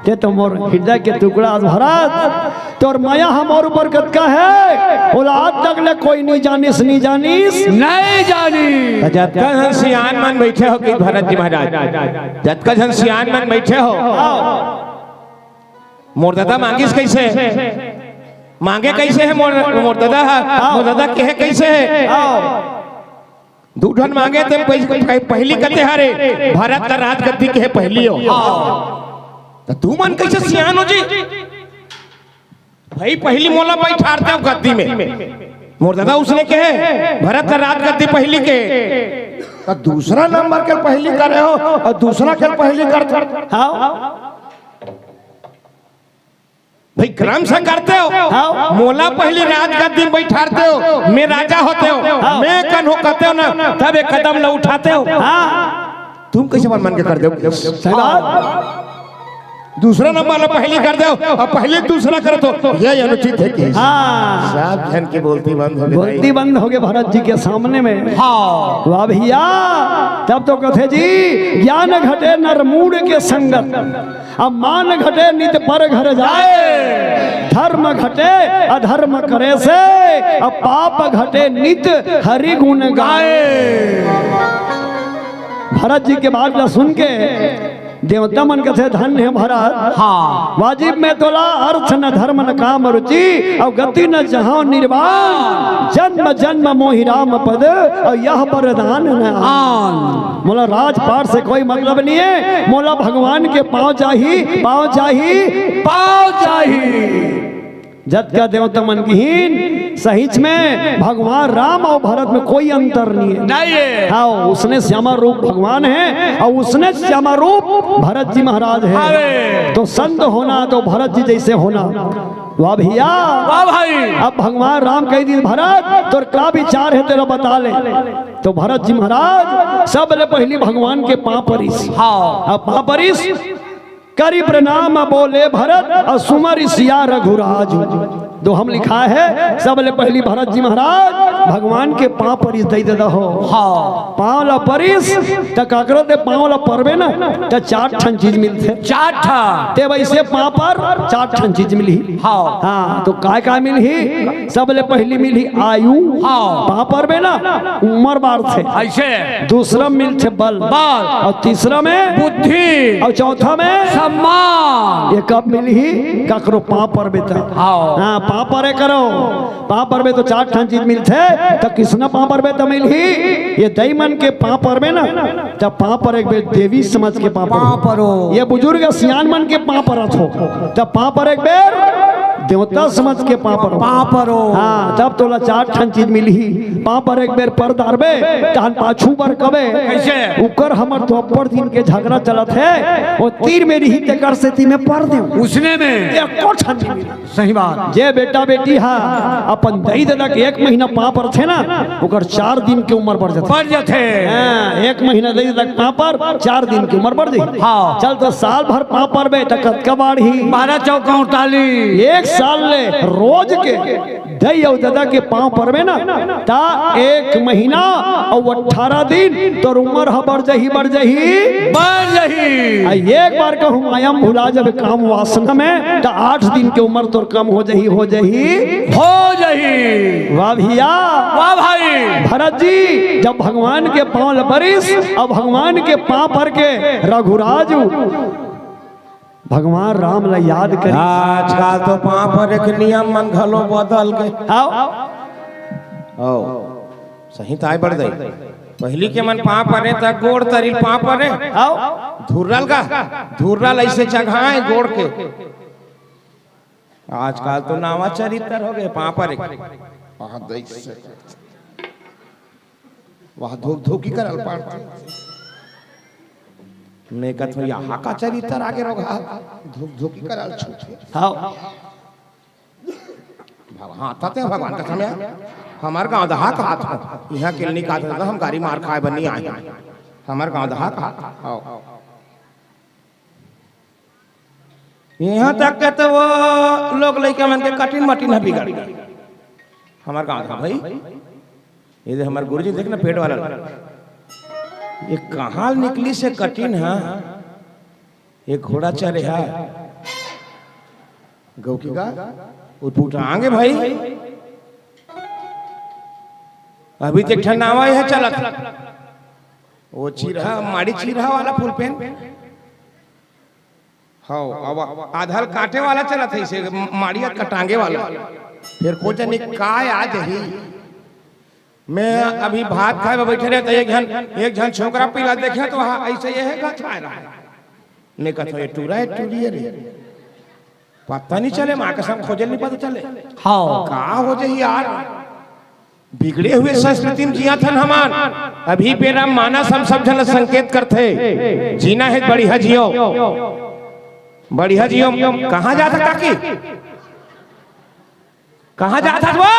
ते तो मोर हृदय के टुकड़ा अस भरत, तोर मया ह मोर ऊपर कतका हे, ओला आज तक ले कोई नी जानिस, नी जानिस। नहीं जानी। त जतका झन सियान मन बइठे हो कि भरत जी महाराज, जतका झन सियान मन बइठे हो, मोर ददा मांगिस कइसे? मांगे कइसे हे मोर, मोर ददा ह? हाँ। मोर ददा केहे कइसे हे? हाँ। दू ठन मांगे ते पह-, पह-, पहिली कते हरे, भरत त राजगद्दी के हे पहिली हो। हाँ। त तुमन कइसे सियान हो जी? भई पहिली मोला बइठारते हो गद्दी में। मोर ददा उसने केहे, भरत त राजगद्दी पहिली के। त दूसरा नंबर के पहिली करे हो अउ दूसरा के पहिली करते हो। हाँ। भई क्रम से करते हो। हाँ। मोला पहिली राजगद्दी में बइठारते हो, मैं राजा होते हो, हाँ। मैं कन हो कहते हो ना, तब एक कदम ल उठाते हो। हाँ। तुम कइसे मन, मन के कर देव? सही बात। दूसरा नंबर ल पहिली कर देव अउ पहिली दूसरा करत हो, ये अनुचित हे कि? हाँ। सब झन के बोलती बंद हो गे भाई। बोलती बंद हो गे भरत जी के सामने में। हाँ। वाह भइया, तब तो कथे जी, ज्ञान घटे नर मूढ़ के संगत, अब मान घटे नित पर घर जाए, धर्म घटे अधर्म करे से, अब पाप घटे नित हरि गुण गाए। भरत जी के बात ला सुन के देवता मन कथे, "धन्य हे भरत।" हाँ। वाजिब में तोला अर्थ न धर्म न काम रुचि, अउ गति न जहाँ निर्वाण, जन्म जन्म मोहि राम पद, अउ यह वरदान न आन। मोला राजपाट से कोई मतलब नहीं हे, मोला भगवान के पाँव चाही, पाँव चाही, पाँव चाही। जतका देवता मन किहिन, सहीच में भगवान राम अउ भरत में कोई अंतर नहीं हे। नहीं हे। हाँ, उसने श्यामा रूप भगवान हे अउ उसने श्यामा रूप भरत जी महाराज हे। अरे। तो संत होना तो भरत जी जइसे होना। वाह भइया। वाह भाई। अब भगवान राम कहि दिस, "भरत, तोर का विचार हे, तेला बता ले।" तो भरत जी महाराज सबले पहिली भगवान के पाँव परिस। हाँ। अब पाँव परिस, करि प्रणाम बोले भरत, अउ सुमरि सिया रघुराज। दोहा म लिखाय हे, सबले पहिली भरत जी महाराज भगवान के पाँव परिस दई ददा हो। हाँ। पाँव ला परिस, त काकरो ते पाँव ला परबे ना, त चार ठन चीज मिलथे। चार ठन। ते वइसे पाँव पर, चार ठन चीज मिलही। हाँ। हाँ, तो काय काय मिलही? सबले पहिली मिलही आयु। हाँ। पाँव परबे ना, उमर बाढ़थे। अइसे। दूसरा मिलथे बल। बल। अउ तीसरा में बुद्धि। अउ चौथा में सम्मान। ये कब मिलही? काकरो पाँव परबे त। हाँ। हाँ, पाँव परे करो। पाँव परबे तो चार ठन चीज मिलथे, त किसना पाँव परबे त मिलही? ये दई मन के पाँव परबे ना, त पाँव परे एक बेर देवी समझ के पाँव परो। पाँव परो। ये बुजुर्ग सियान मन के पाँव परत हो, त पाँव परे एक बेर देवता समझ के पाँव परो। पाँव परो। हाँ, तब तोला चार ठन चीज मिलही। पाँव परे एक बेर पर डारबे, तहन पाछू बर कबे। कइसे? उकर हमर तो अब्बड़ दिन के झगरा चलत हे, ओ तीर में रिही तेकर सेती में पर देव। उसने में। एको ठन नइ मिलही। सही बात। जे बेटा बेटी हा अपन दई ददा के एक महीना पाँव परथे ना, ओकर चार दिन के उमर बढ़ जाथे। बढ़ जाथे। हाँ, एक महीना दई ददा के पाँव पर, चार दिन के उमर बढ़ जाही। हाँ। चल तो साल भर पाँव परबे त कतका बाढ़ही? बारह चौका अड़तालीस। एक साल ले रोज के दई अउ ददा के पाँव परबे ना, त एक महीना अउ अट्ठारह दिन तोर उमर ह बढ़ जाही, बढ़ जाही। बढ़ जाही। आ एक बार कहूँ माया म भुला जाबे काम वासना में, त आठ दिन के उमर तोर कम हो जाही, हो जाही। हो जाही। वाह भइया। वाह भाई। भरत जी जब भगवान के पाँव ल परिस, अब भगवान के पाँव पर के रघुराज भगवान राम ला याद करिस। आजकल तो पाँव परे के नियम मन घलो बदल गे। आओ। आओ। सही ताय बड़ दई। पहिली के मन पाँव परे त गोड़ तरी पाँव परे। आओ। धुर्रा ल का? धुर्रा ल अइसे चघाय गोड़ के। आजकल तो नावा चरित्र हो गे, पाँव परे। हाँ, दई से। वह धुक धुकी करल पाड़थे। मैं कहत हूँ, यहाँ का चरित्र आगे रोगा, धुक धुकी करल छूथे। हाँ। भग-, हाँ, तते भगवान का समय। हमर गाँव दहा का हाथ हो। यहाँ के नहीं कहा था, हम गाड़ी मार खाए बर नहीं आए। हमर गाँव दहा का हाथ। हाँ। यहाँ तक के तो वो लोग लइका मन के कटिन मटिन ह बिगड़ गे। हमर गाँव दहा भाई। ये दे हमर गुरुजी देख ना पेट वाला। ये कहाँ निकली से कटिन हा? ये घोड़ा चरे हा। गौ की का? उठपुट आगे भाई। अभी तक ठंडावा है चलत। वो चीरहा, माड़ी चीरहा वाला फूल पेन। हाँ, अब आधा ल काटे वाला चलत है, इसे माड़िया कटांगे वाला। फिर को जाने का आ जाही। मैं अभी भात खाए बर बैठे रहे, तो एक झन, एक झन छोकरा पीला देखे, तो हाँ, ऐसे ये है, गछाए रहा है। मैं कहता, "ये टूरा है, टूरी है रे।" पता नहीं चले, माँ कसम खोजे नहीं पता चले। हाँ। का हो जाही यार? बिगड़े हुए संस्कृति में जिया थन हमन। अभी बेरा मानस हम सब झन ला संकेत करथे। जीना है बढ़िया जियो। बढ़िया जियो। कहाँ जात हा काकी? कहाँ जात हा वो?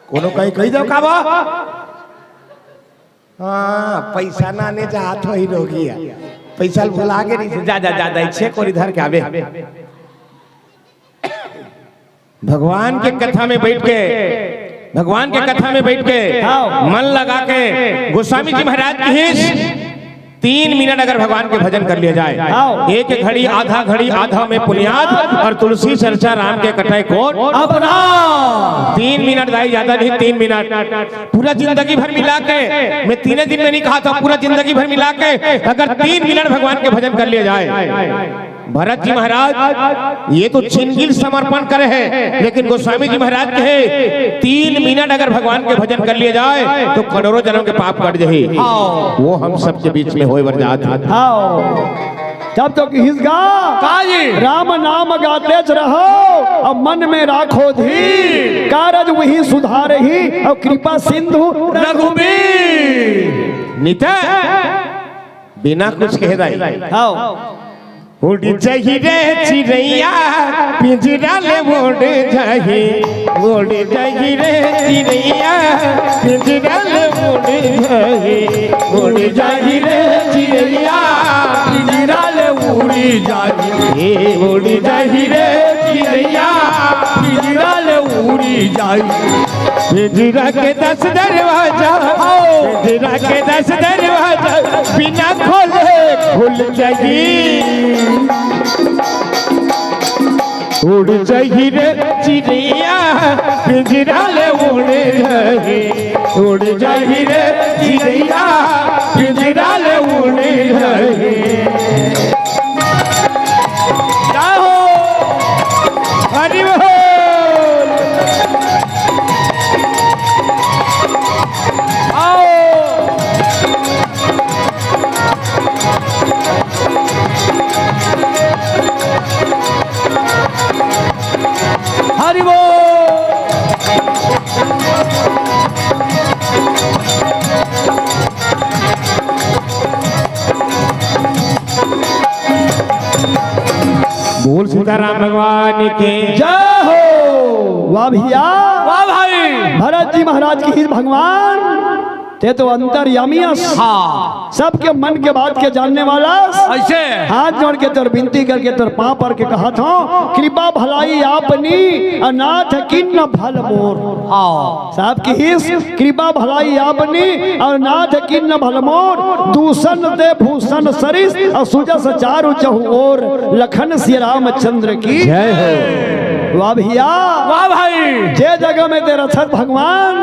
कोनो कहीं कही दो का वो? हाँ, पैसा नाने जात होही रोगिया। पैसा भुला गे रही। जा, जा, जा, जा, छे कोरी धर के आबे। भगवान के कथा में बैठ के, भगवान के कथा में बैठ के, हाँ। मन लगा के, गोस्वामी जी महाराज कहिस, तीन मिनट अगर भगवान के भजन कर लिया जाए, हाँ। एक घड़ी, आधा घड़ी, आधा में पुनियाद और तुलसी चर्चा राम के कटै कोट अपना। तीन मिनट दाई, ज्यादा नहीं, तीन मिनट। पूरा जिंदगी भर मिला के, मैं तीने दिन में नहीं कहा था, पूरा जिंदगी भर मिला के अगर तीन मिनट भगवान के भजन कर लिया जाए, भरत जी महाराज, ये तो छिनगिल समर्पण करे है, लेकिन गोस्वामी जी महाराज कहे, तीन मिनट अगर भगवान के भजन कर लिया जाए, तो करोड़ों जन्म के पाप कट जाही। हाँ। वो हम सबके बीच में होए बर जात हे। हाँ। तब तो किहिस गा, का जी? राम नाम गातेच रहो, अब मन में राखो धीर, कारज वही सुधारही, अब कृपा सिंधु रघुबीर। नित बिना कुछ कहे दाई। हाँ। उड़ जाही रे चिरैया, पिंजरा ले उड़ जाही। उड़ जाही रे चिरैया, पिंजरा ले उड़ जाही। उड़ जाही रे चिरैया, पिंजरा ले उड़ जाही। ए, उड़ जाही रे चिरैया, पिंजरा ले उड़ जाही। पिंजरा के दस दरवाजा, पिंजरा के दस दरवाजा, बिना खोले खुल जाही। उड़ जाही रे चिरैया, पिंजरा ले उड़ जाही। उड़ जाही रे चिरैया, पिंजरा ले उड़ जाही। जय हो। हरि बोल। आओ। हरि बोल। बोल सीताराम भगवान की। जय हो। वाह भैया। वाह भाई। भरत जी महाराज की ही भगवान, ते तो अंतर्यामी अस। हाँ। सबके मन के बात के जानने वाला। ऐसे। हाथ जोड़ के तोर विनती करके तोर पाँव पर के कहा था, कृपा भलाई आपनी अनाथ किन्न भल मोर। हाँ। साहब की हिस, कृपा भलाई आपनी और नाथ किन्न भल मोर, दूषण ते भूषण सरिस और सुजस चारु चहु ओर, लखन श्री रामचंद्र की जय हो। वाह भैया। वाह भाई। जे जगह में ते रथत भगवान,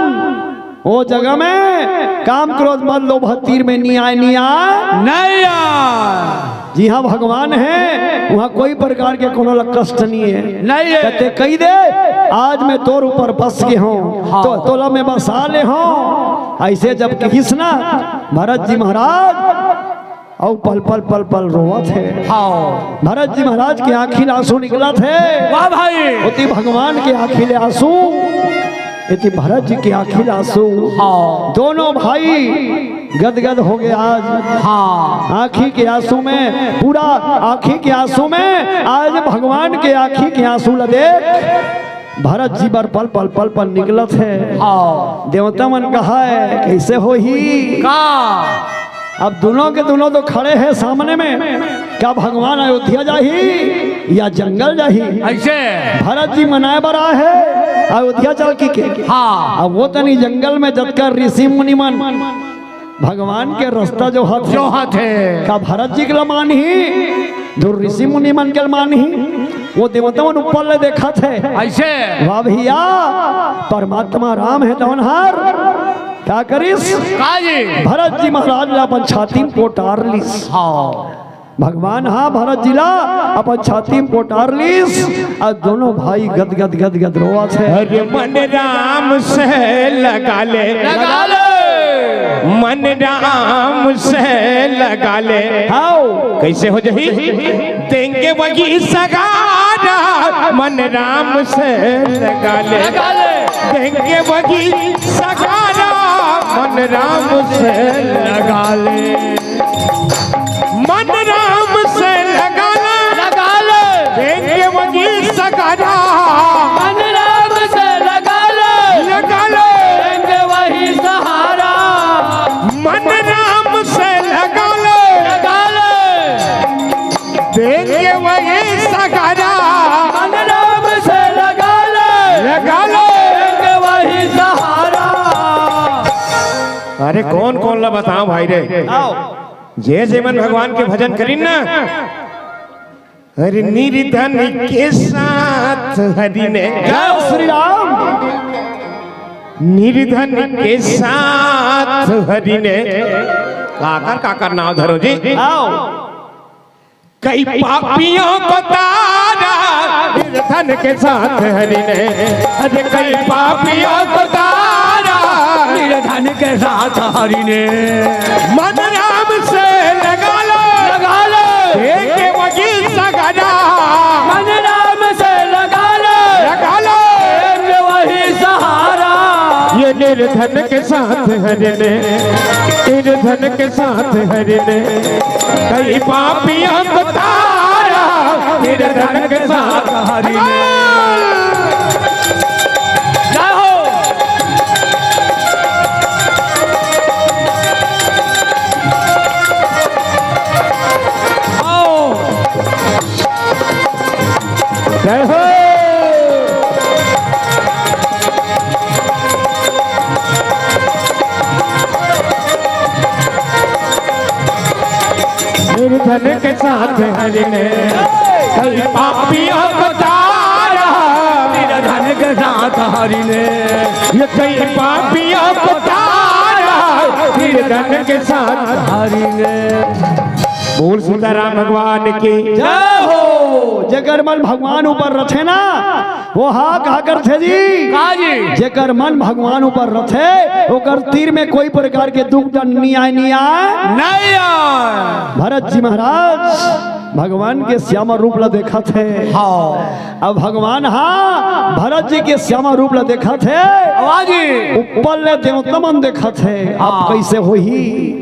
वो जगह में काम क्रोध मद लोभ तीर में नहीं आए, नहीं आए। नहीं आए। जी हाँ, भगवान है, वहाँ कोई प्रकार के कोनो ला कष्ट नहीं है। नहीं है। कहते कही दे, आज मैं तोर ऊपर बस के हूँ, हाँ। तो तोला मैं बसा ले हूँ। ऐसे जब कहिस ना भरत जी महाराज, अउ पल पल पल पल रोवत हे। हाँ। भरत जी महाराज के आँखी ले आंसू निकलत हे। वाह भाई। ओती भगवान के आँखी ले आंसू, एती भरत जी के आँखी ले आंसू। हाँ। दोनों भाई गदगद हो गए आज। हाँ। आँखी के आंसू में, पूरा आँखी के आंसू में आज भगवान के आँखी के आंसू ल देख, भरत जी बर पल पल पल पल निकलत हे। हाँ। देवता मन कहा हे, कैसे होही? का? अब दोनों के दोनों तो खड़े हे सामने में, क्या भगवान अयोध्या जाही? या जंगल जाही। अइसे। भरत जी मनाए बर आए हे अयोध्या चल के। हाँ। अब वो तनी जंगल में जतका ऋषि मुनि मन भगवान के रस्ता जोहत हे। जोहत हे। का भरत जी के ल मानही? जो ऋषि मुनि मन के ल मानही? वो देवता मन ऊपर ले देखत हे। अइसे। वाह भइया, परमात्मा राम हे तवन हर का करिस? का जी? भरत जी महाराज ला अपन छाती म पोटार लिस। हाँ। भगवान हा भरत जी ला अपन छाती म पोटार लिस, अउ दोनों भाई गदगद गदगद रोवत हे। अरे मन राम से लगा ले, लगा ले। मन राम से लगा ले। हाओ। कइसे हो जाही? देंगे वही सगारा, मन राम से लगा ले। लगा ले। देंगे वही सगारा, मन राम से लगा ले। मन राम से लगा ले। लगा ले। देंगे वही सहारा। मन राम से लगा ले। लगा ले। देंगे वही सहारा। मन राम से लगा ले। लगा ले। देंगे वही सहारा। मन राम से लगा ले। लगा ले। देंगे वही सहारा। अरे कौन कौन ला बताओ भाई रे? आओ। जे जे मन भगवान के भजन करिन ना, अरे निर्धन के साथ हरि ने, जय श्री राम। निर्धन के साथ हरि ने काकर काकर नाव धरो जी। आओ। कई पापियों को तारा निर्धन के साथ हरि ने। अरे कई पापियों को तारा निर्धन के साथ हरि ने। मन राम से लगा लो। लगा लो। देंगे वही सहारा। मन राम से लगा लो। लगा लो। देंगे वही सहारा। ये निर्धन के साथ हरि ने, निर्धन के साथ हरि ने, कई पापियों को तारा, निर्धन के साथ हरि ने। जय हो। आओ। जय हो। निर्धन के साथ हरि ने कई पापियों को तारा। निर्धन के साथ हरि ने। ये कई पापियों को तारा। निर्धन के साथ हरि ने। बोल सीताराम भगवान की। जय हो। जेकर मन भगवान ऊपर रथे ना, वो हा का करथे जी? का जी? जेकर मन भगवान ऊपर रथे, ओकर तीर में कोई प्रकार के दुख डर नी आय, नी आय। नहीं आय। भरत जी महाराज भगवान के श्यामा रूप ला देखत हे। हाँ। अब भगवान हा भरत जी के श्यामा रूप ला देखत हे। वाह जी। ऊपर ले देवता मन देखत हे। अब हाँ। कइसे होही?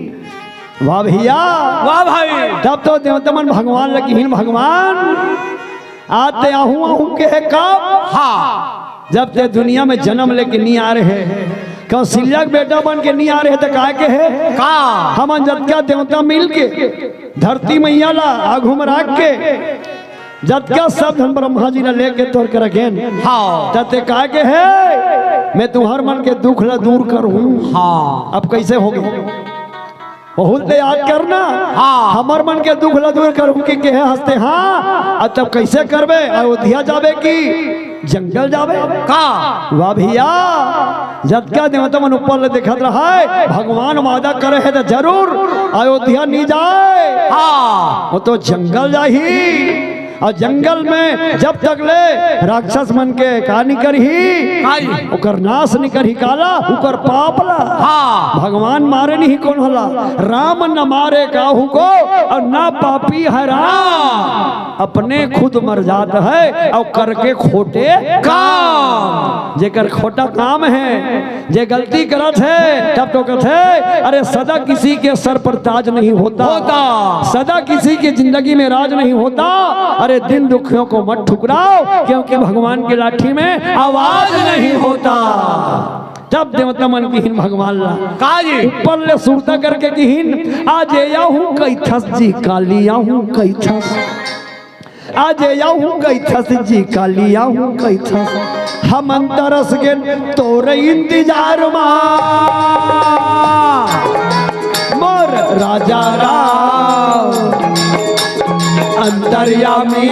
वाह भइया। वाह भाई। तब तो देवता मन भगवान ल किहिन, भगवान, आज ते आहूं आहूं केहे कब? हाँ। जब ते दुनिया में जनम लेके नी आय रहे, कौशल्या के बेटा बन के नी आय रहे, त काय केहे? का? हमन जतका देवता मिल के धरती मइया ला आघू म राख के जतका सब झन ब्रह्मा जी ला लेके तोर करा गेन। हाँ। त ते काय केहे? मैं तुम्हर मन के दुख ला दूर करहूं। हाँ। अब कइसे होगे? बहुत ले याद करना। हाँ। हमर मन के दुख ला दूर करहूं कि केहे हंसते, हाँ। अब तब कइसे करबे? अयोध्या जाबे कि जंगल जाबे? का? वाह भइया, जतका देवता मन ऊपर ले देखत रहय, भगवान वादा करे हे त जरूर अयोध्या नी जाय। हाँ। वो तो जंगल जाही। अउ जंगल में जब तक ले राक्षस मन के का निकरही, काई? ओकर नाश निकरही काला, ओकर पाप ला। हाँ। भगवान मारे नहीं कोनो ला, राम न मारे काहू को, अउ ना पापी है राम। हाँ। अपने खुद मर जात है अउ करके खोटे काम। जेकर खोटा काम है, जे गलती करत हे, तब तो कथे, "अरे, सदा किसी के सर पर ताज नहीं होता।" होता। सदा किसी की जिंदगी में राज नहीं होता। अरे, दिन दुखियों को मत ठुकराओ, क्योंकि भगवान की लाठी में आवाज नहीं होता। तब देवता मन किहिन भगवान ला। का जी? ऊपर ले सुरता करके किहिन, "आज एया हूँ कइथस जी, काली या हूँ कइथस।" आज आहूं कहिथस जी, काली आहूं कहिथस। हमन तरस गेन तोर इंतजार मा, मोर राजा राम अंतर्यामी।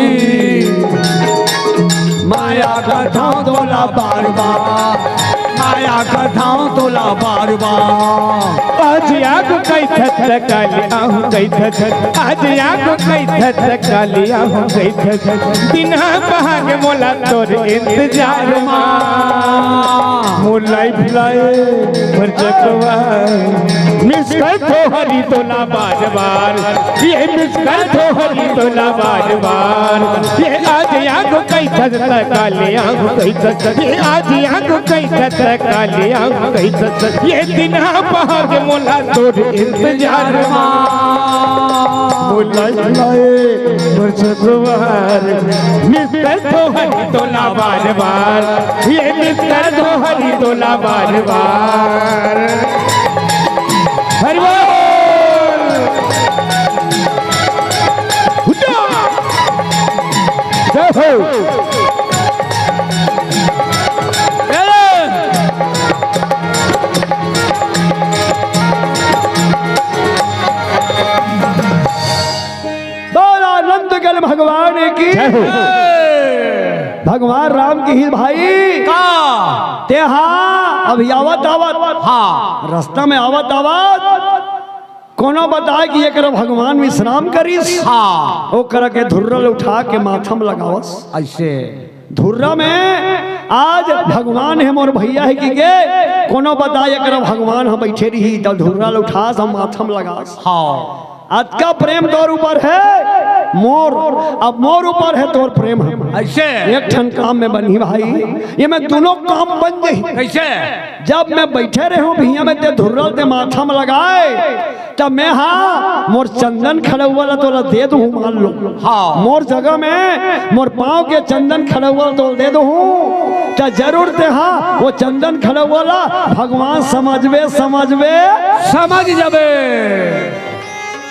माया कथौं तोला बार बार, माया कथौं तोला बार बार। आज आहूं कहिथस त काली आहूं कहिथस, आज आहूं कहिथस त काली आहूं कहिथस। दिन हा पहागे मोला तोर इंतजार मा। मोर लाइफ लाइन, मोर जगवा, मिस करथों हरी तोला बार बार, ये मिस करथों हरी तोला बार बार। ये आज आहूं कहिथस त काली आहूं कहिथस, ये आज आहूं कहिथस त काली आहूं कहिथस। ये दिन हा पहागे मोला तोर इंतजार मा। मोला लाए मोर ससुरार, मिस करथों हरी तोला बार बार, ये मिस करथों हरी तोला बार बार। हरि बोल। हुड्डा। जय हो। बोल आनंद गल भगवान की। जय हो। भगवान राम की ही भाई। का? तेहा अभी आवत आवत, हाँ। रस्ता में आवत आवत कोनो बताय कि एकरा भगवान विश्राम करिस। हाँ। ओकरा के धुर्रा ल उठा के माथा म लगावस। अइसे। धुर्रा में आज भगवान हे मोर भइया हे कहिके कोनो बताय एकरा भगवान ह बइठे रिही, त धुर्रा ल उठास अउ माथा म लगास। हाँ। अतका प्रेम तोर ऊपर हे मोर, अब मोर ऊपर हे तोर प्रेम ह। अइसे। एक ठन काम में बनही भाई, ये में दूनों काम बन जही। कइसे? जब मैं बइठे रहेंव भुइयां में ते धुर्रा ल ते माथा म लगाय, त मैं हा मोर चंदन खड़उवा ल तोला दे दूहूं, मान लो। हाँ। मोर जगह में मोर पांव के चंदन खड़उवा ल तोला दे दूहूं, त जरूर ते हा वो चंदन खड़उवा ल भगवान समझबे, समझबे। समझ जाबे।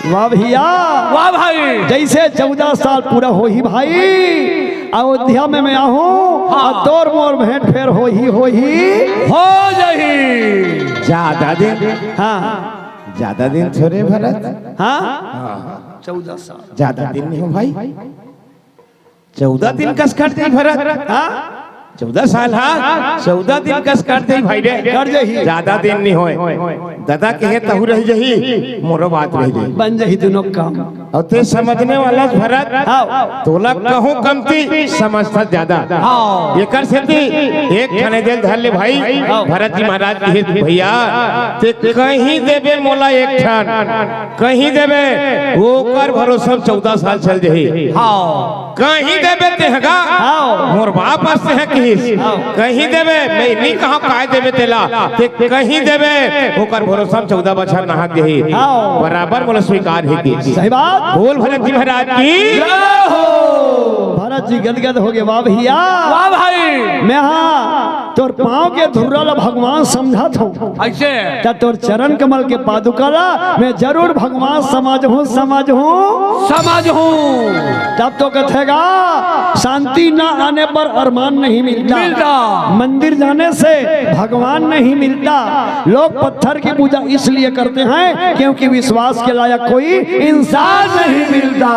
वाह भइया। वाह भाई। जइसे चौदह साल पूरा होही भाई, अयोध्या में मैं आहूं, हाँ। अउ तोर मोर भेंट फेर होही, होही। हो जही। जादा दिन, हाँ। जादा दिन थोरे भरत। हाँ? हाँ। चौदह साल। जादा दिन नइ हो भाई। चौदह दिन कस कट जही भरत। हाँ? चौदह साल, हाँ? चौदह दिन कस कट जही भाई रे। कट जही। जादा दिन नइ होय। ददा कहे तहूं रहि जही, मोरो बात रहि जही। बन जही दूनों काम। अउ ते समझने वाला भरत, हाँ। तोला कहूं कमती, समझथस जादा। हाँ। एकर सेती एक ठन ए दे ल धर ले भाई, हाँ। भरत जी महाराज कहिस भइया, ते कहि देबे मोला एक ठन, कहि देबे, ओकर भरोसा म चौदह साल चल जही। हाँ। कहि देबे ते ह गा, हाँ। मोर बाप अस हे कहिस। हाँ। कहि देबे, मैं नइ कहंव काय देबे तेला, ते कहि देबे, ओकर भरोसा म चौदह बछर नहक जही। हाँ। बराबर मोला स्वीकार हे कहिस। सही बात। बोल भरत जी महाराज की। जय हो। भरत जी गदगद होगे, वाह भइया। वाह भाई। मैं हा तोर पांव के धुर्रा ल भगवान समझत हंव। अइसे। त तोर चरण कमल के पादुका ल मैं जरूर भगवान समझहूं, समझहूं। समझहूं। तब तो कथे गा, शांति ना आने पर अरमान नहीं मिलता। मिलता। मंदिर जाने से भगवान नहीं मिलता। लोग पत्थर की पूजा इसलिए करते हैं क्योंकि विश्वास के लायक कोई इंसान नहीं मिलता।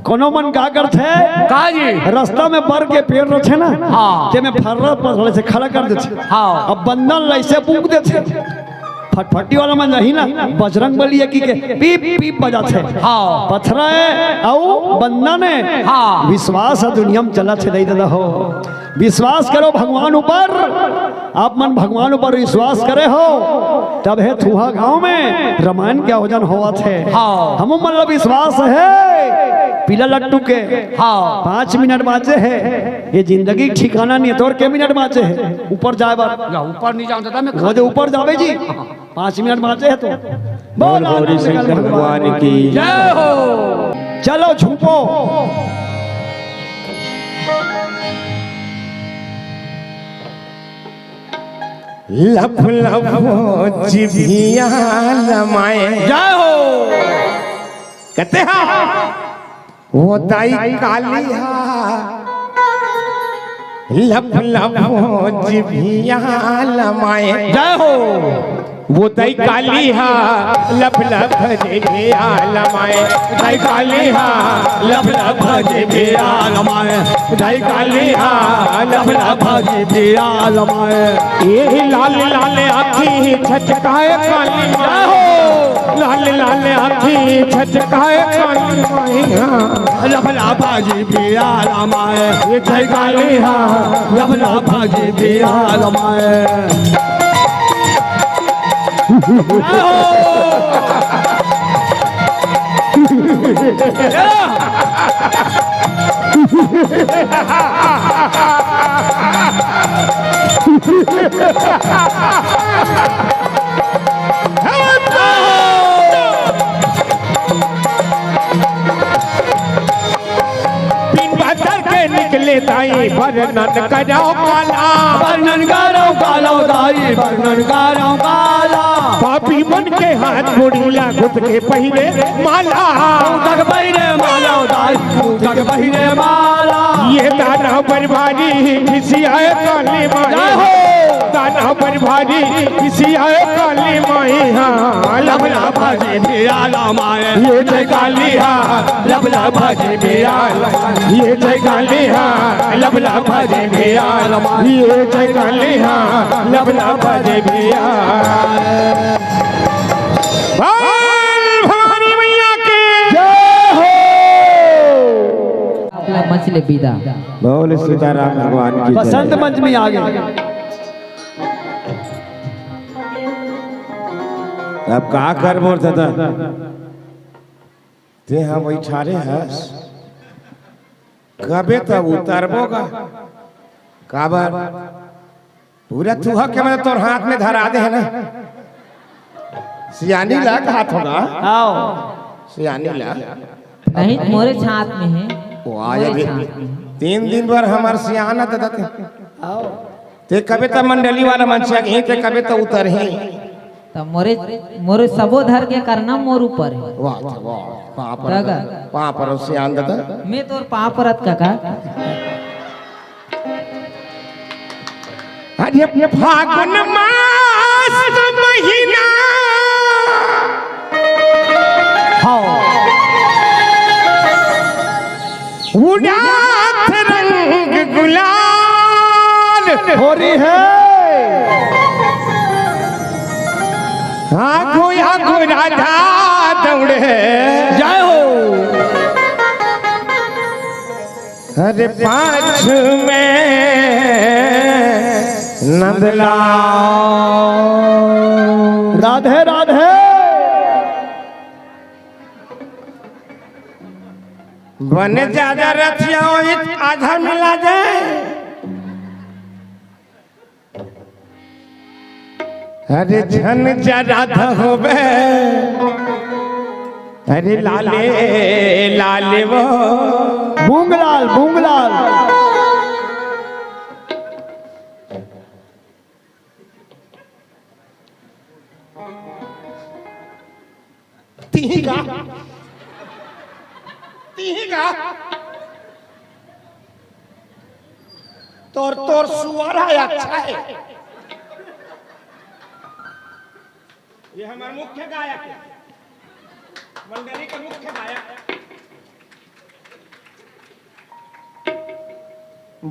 कोनो मन का करथे? का जी? रस्ता में बर के पेड़ रथे ना, हाँ। तेमे फर्रा पकड़ से खड़ा कर देथे। हाँ। अब बंदन ल अइसे फूंक देथे। फटफटी वाला मन जाही ना, बजरंग बली ए कहिके पीप पीप बजाथे। हाँ। पथरा ए अउ बंदन ए। हाँ। विश्वास ह दुनिया म चलत हे, दई ददा हो। विश्वास करो भगवान ऊपर, आप मन भगवान ऊपर विश्वास करे हो, तभे तुंहर गांव में रामायण के आयोजन होवत हे। हाँ। हमू मन ला विश्वास हे पीला लट्टू के। हाँ। पाँच मिनट बांचे हे, ये जिंदगी के ठिकाना नइ हे। तोर के मिनट बांचे हे ऊपर जाय बर? या ऊपर नइ जांव ददा मैं। वो जो ऊपर जाबे जी, पाँच मिनट बांचे हे तो। बोल बोल गौरी शंकर भगवान की। जय हो। चलो छुपो। लफ लफ जिभिया लमाए। जय हो। कते हा? वो दाई काली हा, लफ लफ जिभिया लमाए। जय हो। वो दाई काली हा, लफ लफ जिभिया लमाए। दाई काली हा, लफ लफ जिभिया लमाए। दाई काली हा, लफ लफ जिभिया लमाए। ये लाल लाल आँखी छचकाए काली माई। जय हो। लाल लाल आँखी छचकाए काली माई। लफ लफ जिभिया लमाए। ये जय काली हा, लफ लफ जिभिया लमाए। बिन बदल के निकले दाई, बरनन करव काला। बरनन करव काला दाई, बरनन करव काला। पापी मन के हाथ मुड़ी ला, गूँथ के पहिरे माला। गूँथ के पहिरे माला दाई, गूँथ के पहिरे माला। ये दानव बड़ भारी खिसियाए काली माई। जय हो। दानव बड़ भारी खिसियाए काली माई। हाँ, लफ लफ जिभिया लमाए। ये जय काली हा, लफ लफ जिभिया लमाए। ये जय काली हा, लफ लफ जिभिया लमाए। ये जय काली हा, लफ लफ जिभिया। बोल भवानी मैया की जय हो। आप लोग मंच ले विदा। बोल सीताराम भगवान की जय। बसंत पंचमी आ गई। अब का करबो दादा? ते हा बइठारे हस, कबे तब उतरबो गा। काबर? पूरा तुहा के मैं तोर हाथ में धरा दे हे ना। सियानी ला कहा थोड़ा। आओ। सियानी ला। नहीं, मोरे छात में हे। वो आ मोरे जाबे। छात में हे। तीन दिन बर हमर सियाना दादा ते। आओ। ते कबे त मंडली वाला मन से आगे, ते कबे त उतर हे। त मोरे, मोरे सबो धर के करना मोर ऊपर हे। वाह, वाह, पाँव पर, काका। पाँव पर सियान दादा। मैं तोर पाँव परत काका। अरे फागुन मास महीना। हाँ। उड़ात रंग गुलाल। होरी है। आगू आगू राधा दौड़े। जय हो। अरे पाछू में नंदलाल। राधे राधे। बने ज्यादा रथिया होई त आधा मिला जाए। अरे झन जा राधा होबे, अरे लाले लाले वो। मूंगलाल, मूंगलाल। तिही का, तिही का। तोर, तोर सुअर है, अच्छा है। ये हमार मुख्य गायक है, मंडली के मुख्य गायक।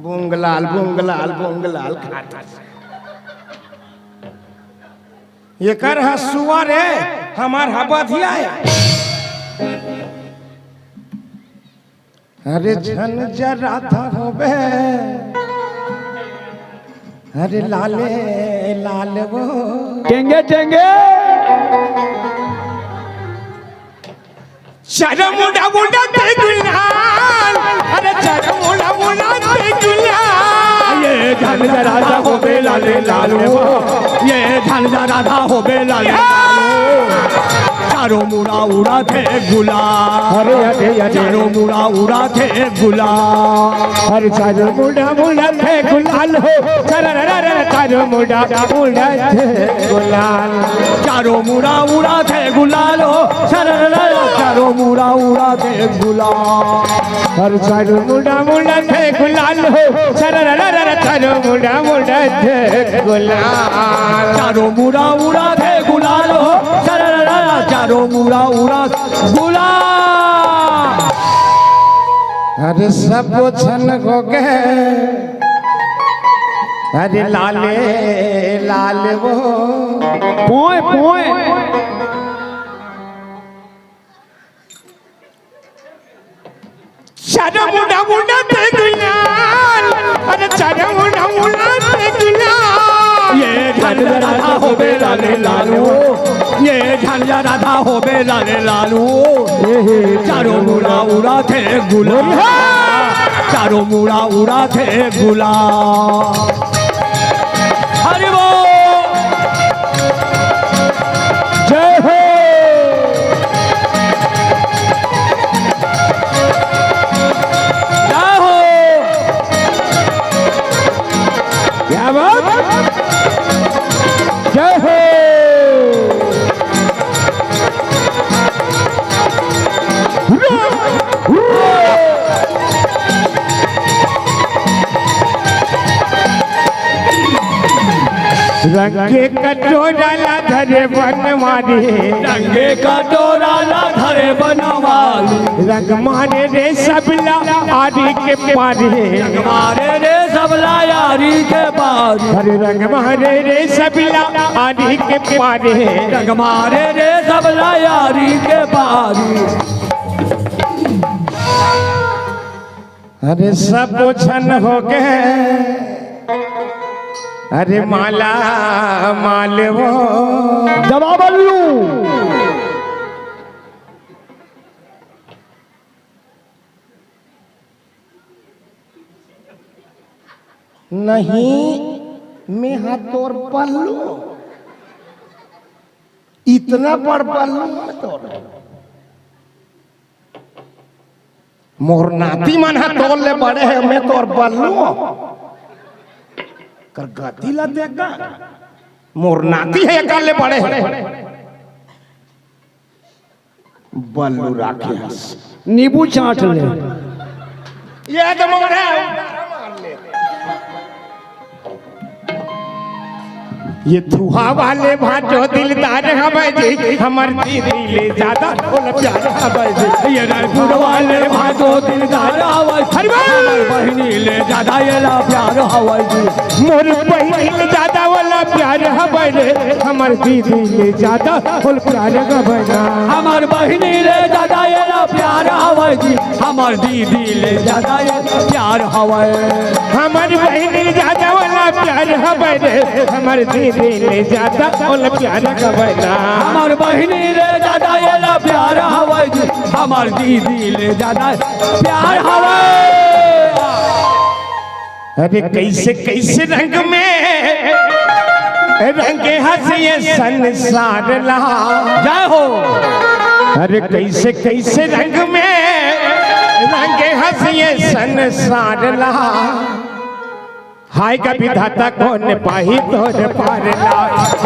बुंगलाल, बुंगलाल, बुंगलाल खात हे। एकर ह सुअर हे, हमार ह बधिया हे। अरे झन जा राधा होबे, अरे लाले लाल वो। टेंगे टेंगे। चरमुंडा मुंडा ते गुलाल, अरे चरमुंडा मुंडा ते गुलाल। ये झन जा राधा होबे लाले लाल वो, ये झन जा राधा होबे लाले लाल वो। चारों मुड़ा उड़ाथे गुलाल। अरे, अरे, अरे। चारों मुड़ा उड़ाथे गुलाल। अरे, चारों मुड़ा उड़ाथे गुलाल हो। सररररर, चारों मुड़ा उड़ाथे गुलाल। चारों मुड़ा उड़ाथे गुलाल हो। सररररर, चारों मुड़ा उड़ाथे गुलाल। अरे, चारों मुड़ा उड़ाथे गुलाल हो। सररररर, चारों मुड़ा उड़ाथे गुलाल। चारों मुड़ा उड़ाथे गुलाल हो। सररररर, चारों मुड़ा उड़ाथे गुलाल। अरे, सब झन हो गे। अरे, लाले लाल वो। पोए, पोए। चारों मुड़ा उड़ाथे गुलाल। अरे, चारों मुड़ा उड़ाथे गुलाल। ये झंडा राधा होबे लाले लालू। ये झंडा राधा होबे लाले लालू। चारों मुड़ा उड़ाथे गुलाल। चारों मुड़ा उड़ाथे गुलाल। हरि बोल। जय हो। जय हो। क्या बात? जय हो। रंग के कटोरा ला धरे बनवारी। रंग के कटोरा ला धरे बनवारी। रंग मारे रे सबला आरी के पारी। रंग मारे रे सबला आरी के पारी। अरे, रंग मारे रे सबला आरी के पारी। रंग मारे रे सबला आरी के पारी। अरे, सब झन हो गे। अरे, माला माल वो। दबा बल्लू। नहीं, मैं हा तोर बल्लू। इतना बड़ बल्लू मैं तोर। मोर नाती मन ह तोर ले बड़े हे, मैं तोर बल्लू। कर गति ला देख गा। मोर नाती हे, एकर ले बड़े हे। बल्लू राखे हस। नींबू चाट ले। ये तो मोर हे। ये थुहा वाले भांजो दिलदार हवय जी, हमर दीदी ले ज्यादा ओला प्यार हवय जी। ये रायपुर वाले भांजो दिलदार हवय, हरि बोल। हमर बहिनी ले ज्यादा एला प्यार हवय जी। मोर बहिनी ले ज्यादा ओला प्यार हवय रे, हमर दीदी ले ज्यादा ओला प्यार हवय ना। हमर बहिनी ले ज्यादा एला प्यार हवय जी, हमर दीदी ले ज्यादा एला प्यार हवय। हमर बहिनी ले ज्यादा ओला प्यार हवय रे, हमर दीदी ले ज्यादा ओला प्यार हवय ना। हमर बहिनी ले ज्यादा एला प्यार हवय जी, हमर दीदी ले ज्यादा प्यार हवय। अरे, कैसे कैसे रंग में रंगे हस ये संसार ला। जय हो। अरे, कैसे कैसे रंग में रंगे हस ये संसार ला। हाय गा विधाता कोन पाही तोर पार ला।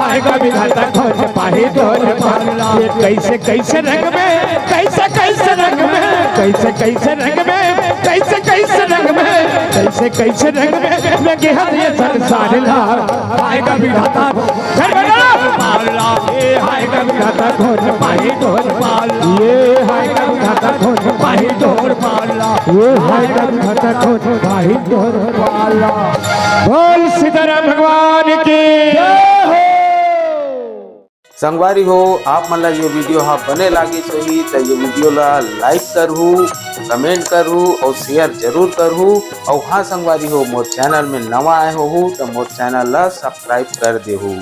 हाय गा विधाता कोन पाही तोर पार ला। ये कैसे कैसे रंग में, कैसे कैसे रंग में, कैसे कैसे रंग में, कैसे कैसे रंग में, कैसे कैसे रंग में रंगे हस ये संसार ला। हाय गा विधाता घर बना। पाला, ए हाय गा विधाता कोन पाही तोर पाला। ये हाय गा विधाता कोन पाही तोर पाला। ये हाय गा विधाता कोन पाही तोर पाला। बोल सीताराम भगवान की जय हो। संगवारी हो, आप मन ला ये video हा बने लागिस होही त ये video ला like करहू, comment करहू और share जरूर करहू। और हाँ संगवारी हो, मोर channel में नवा आए होहू त मोर channel ला subscribe कर देहू।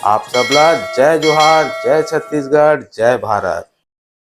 आप सब ला जय जोहार, जय छत्तीसगढ़, जय भारत।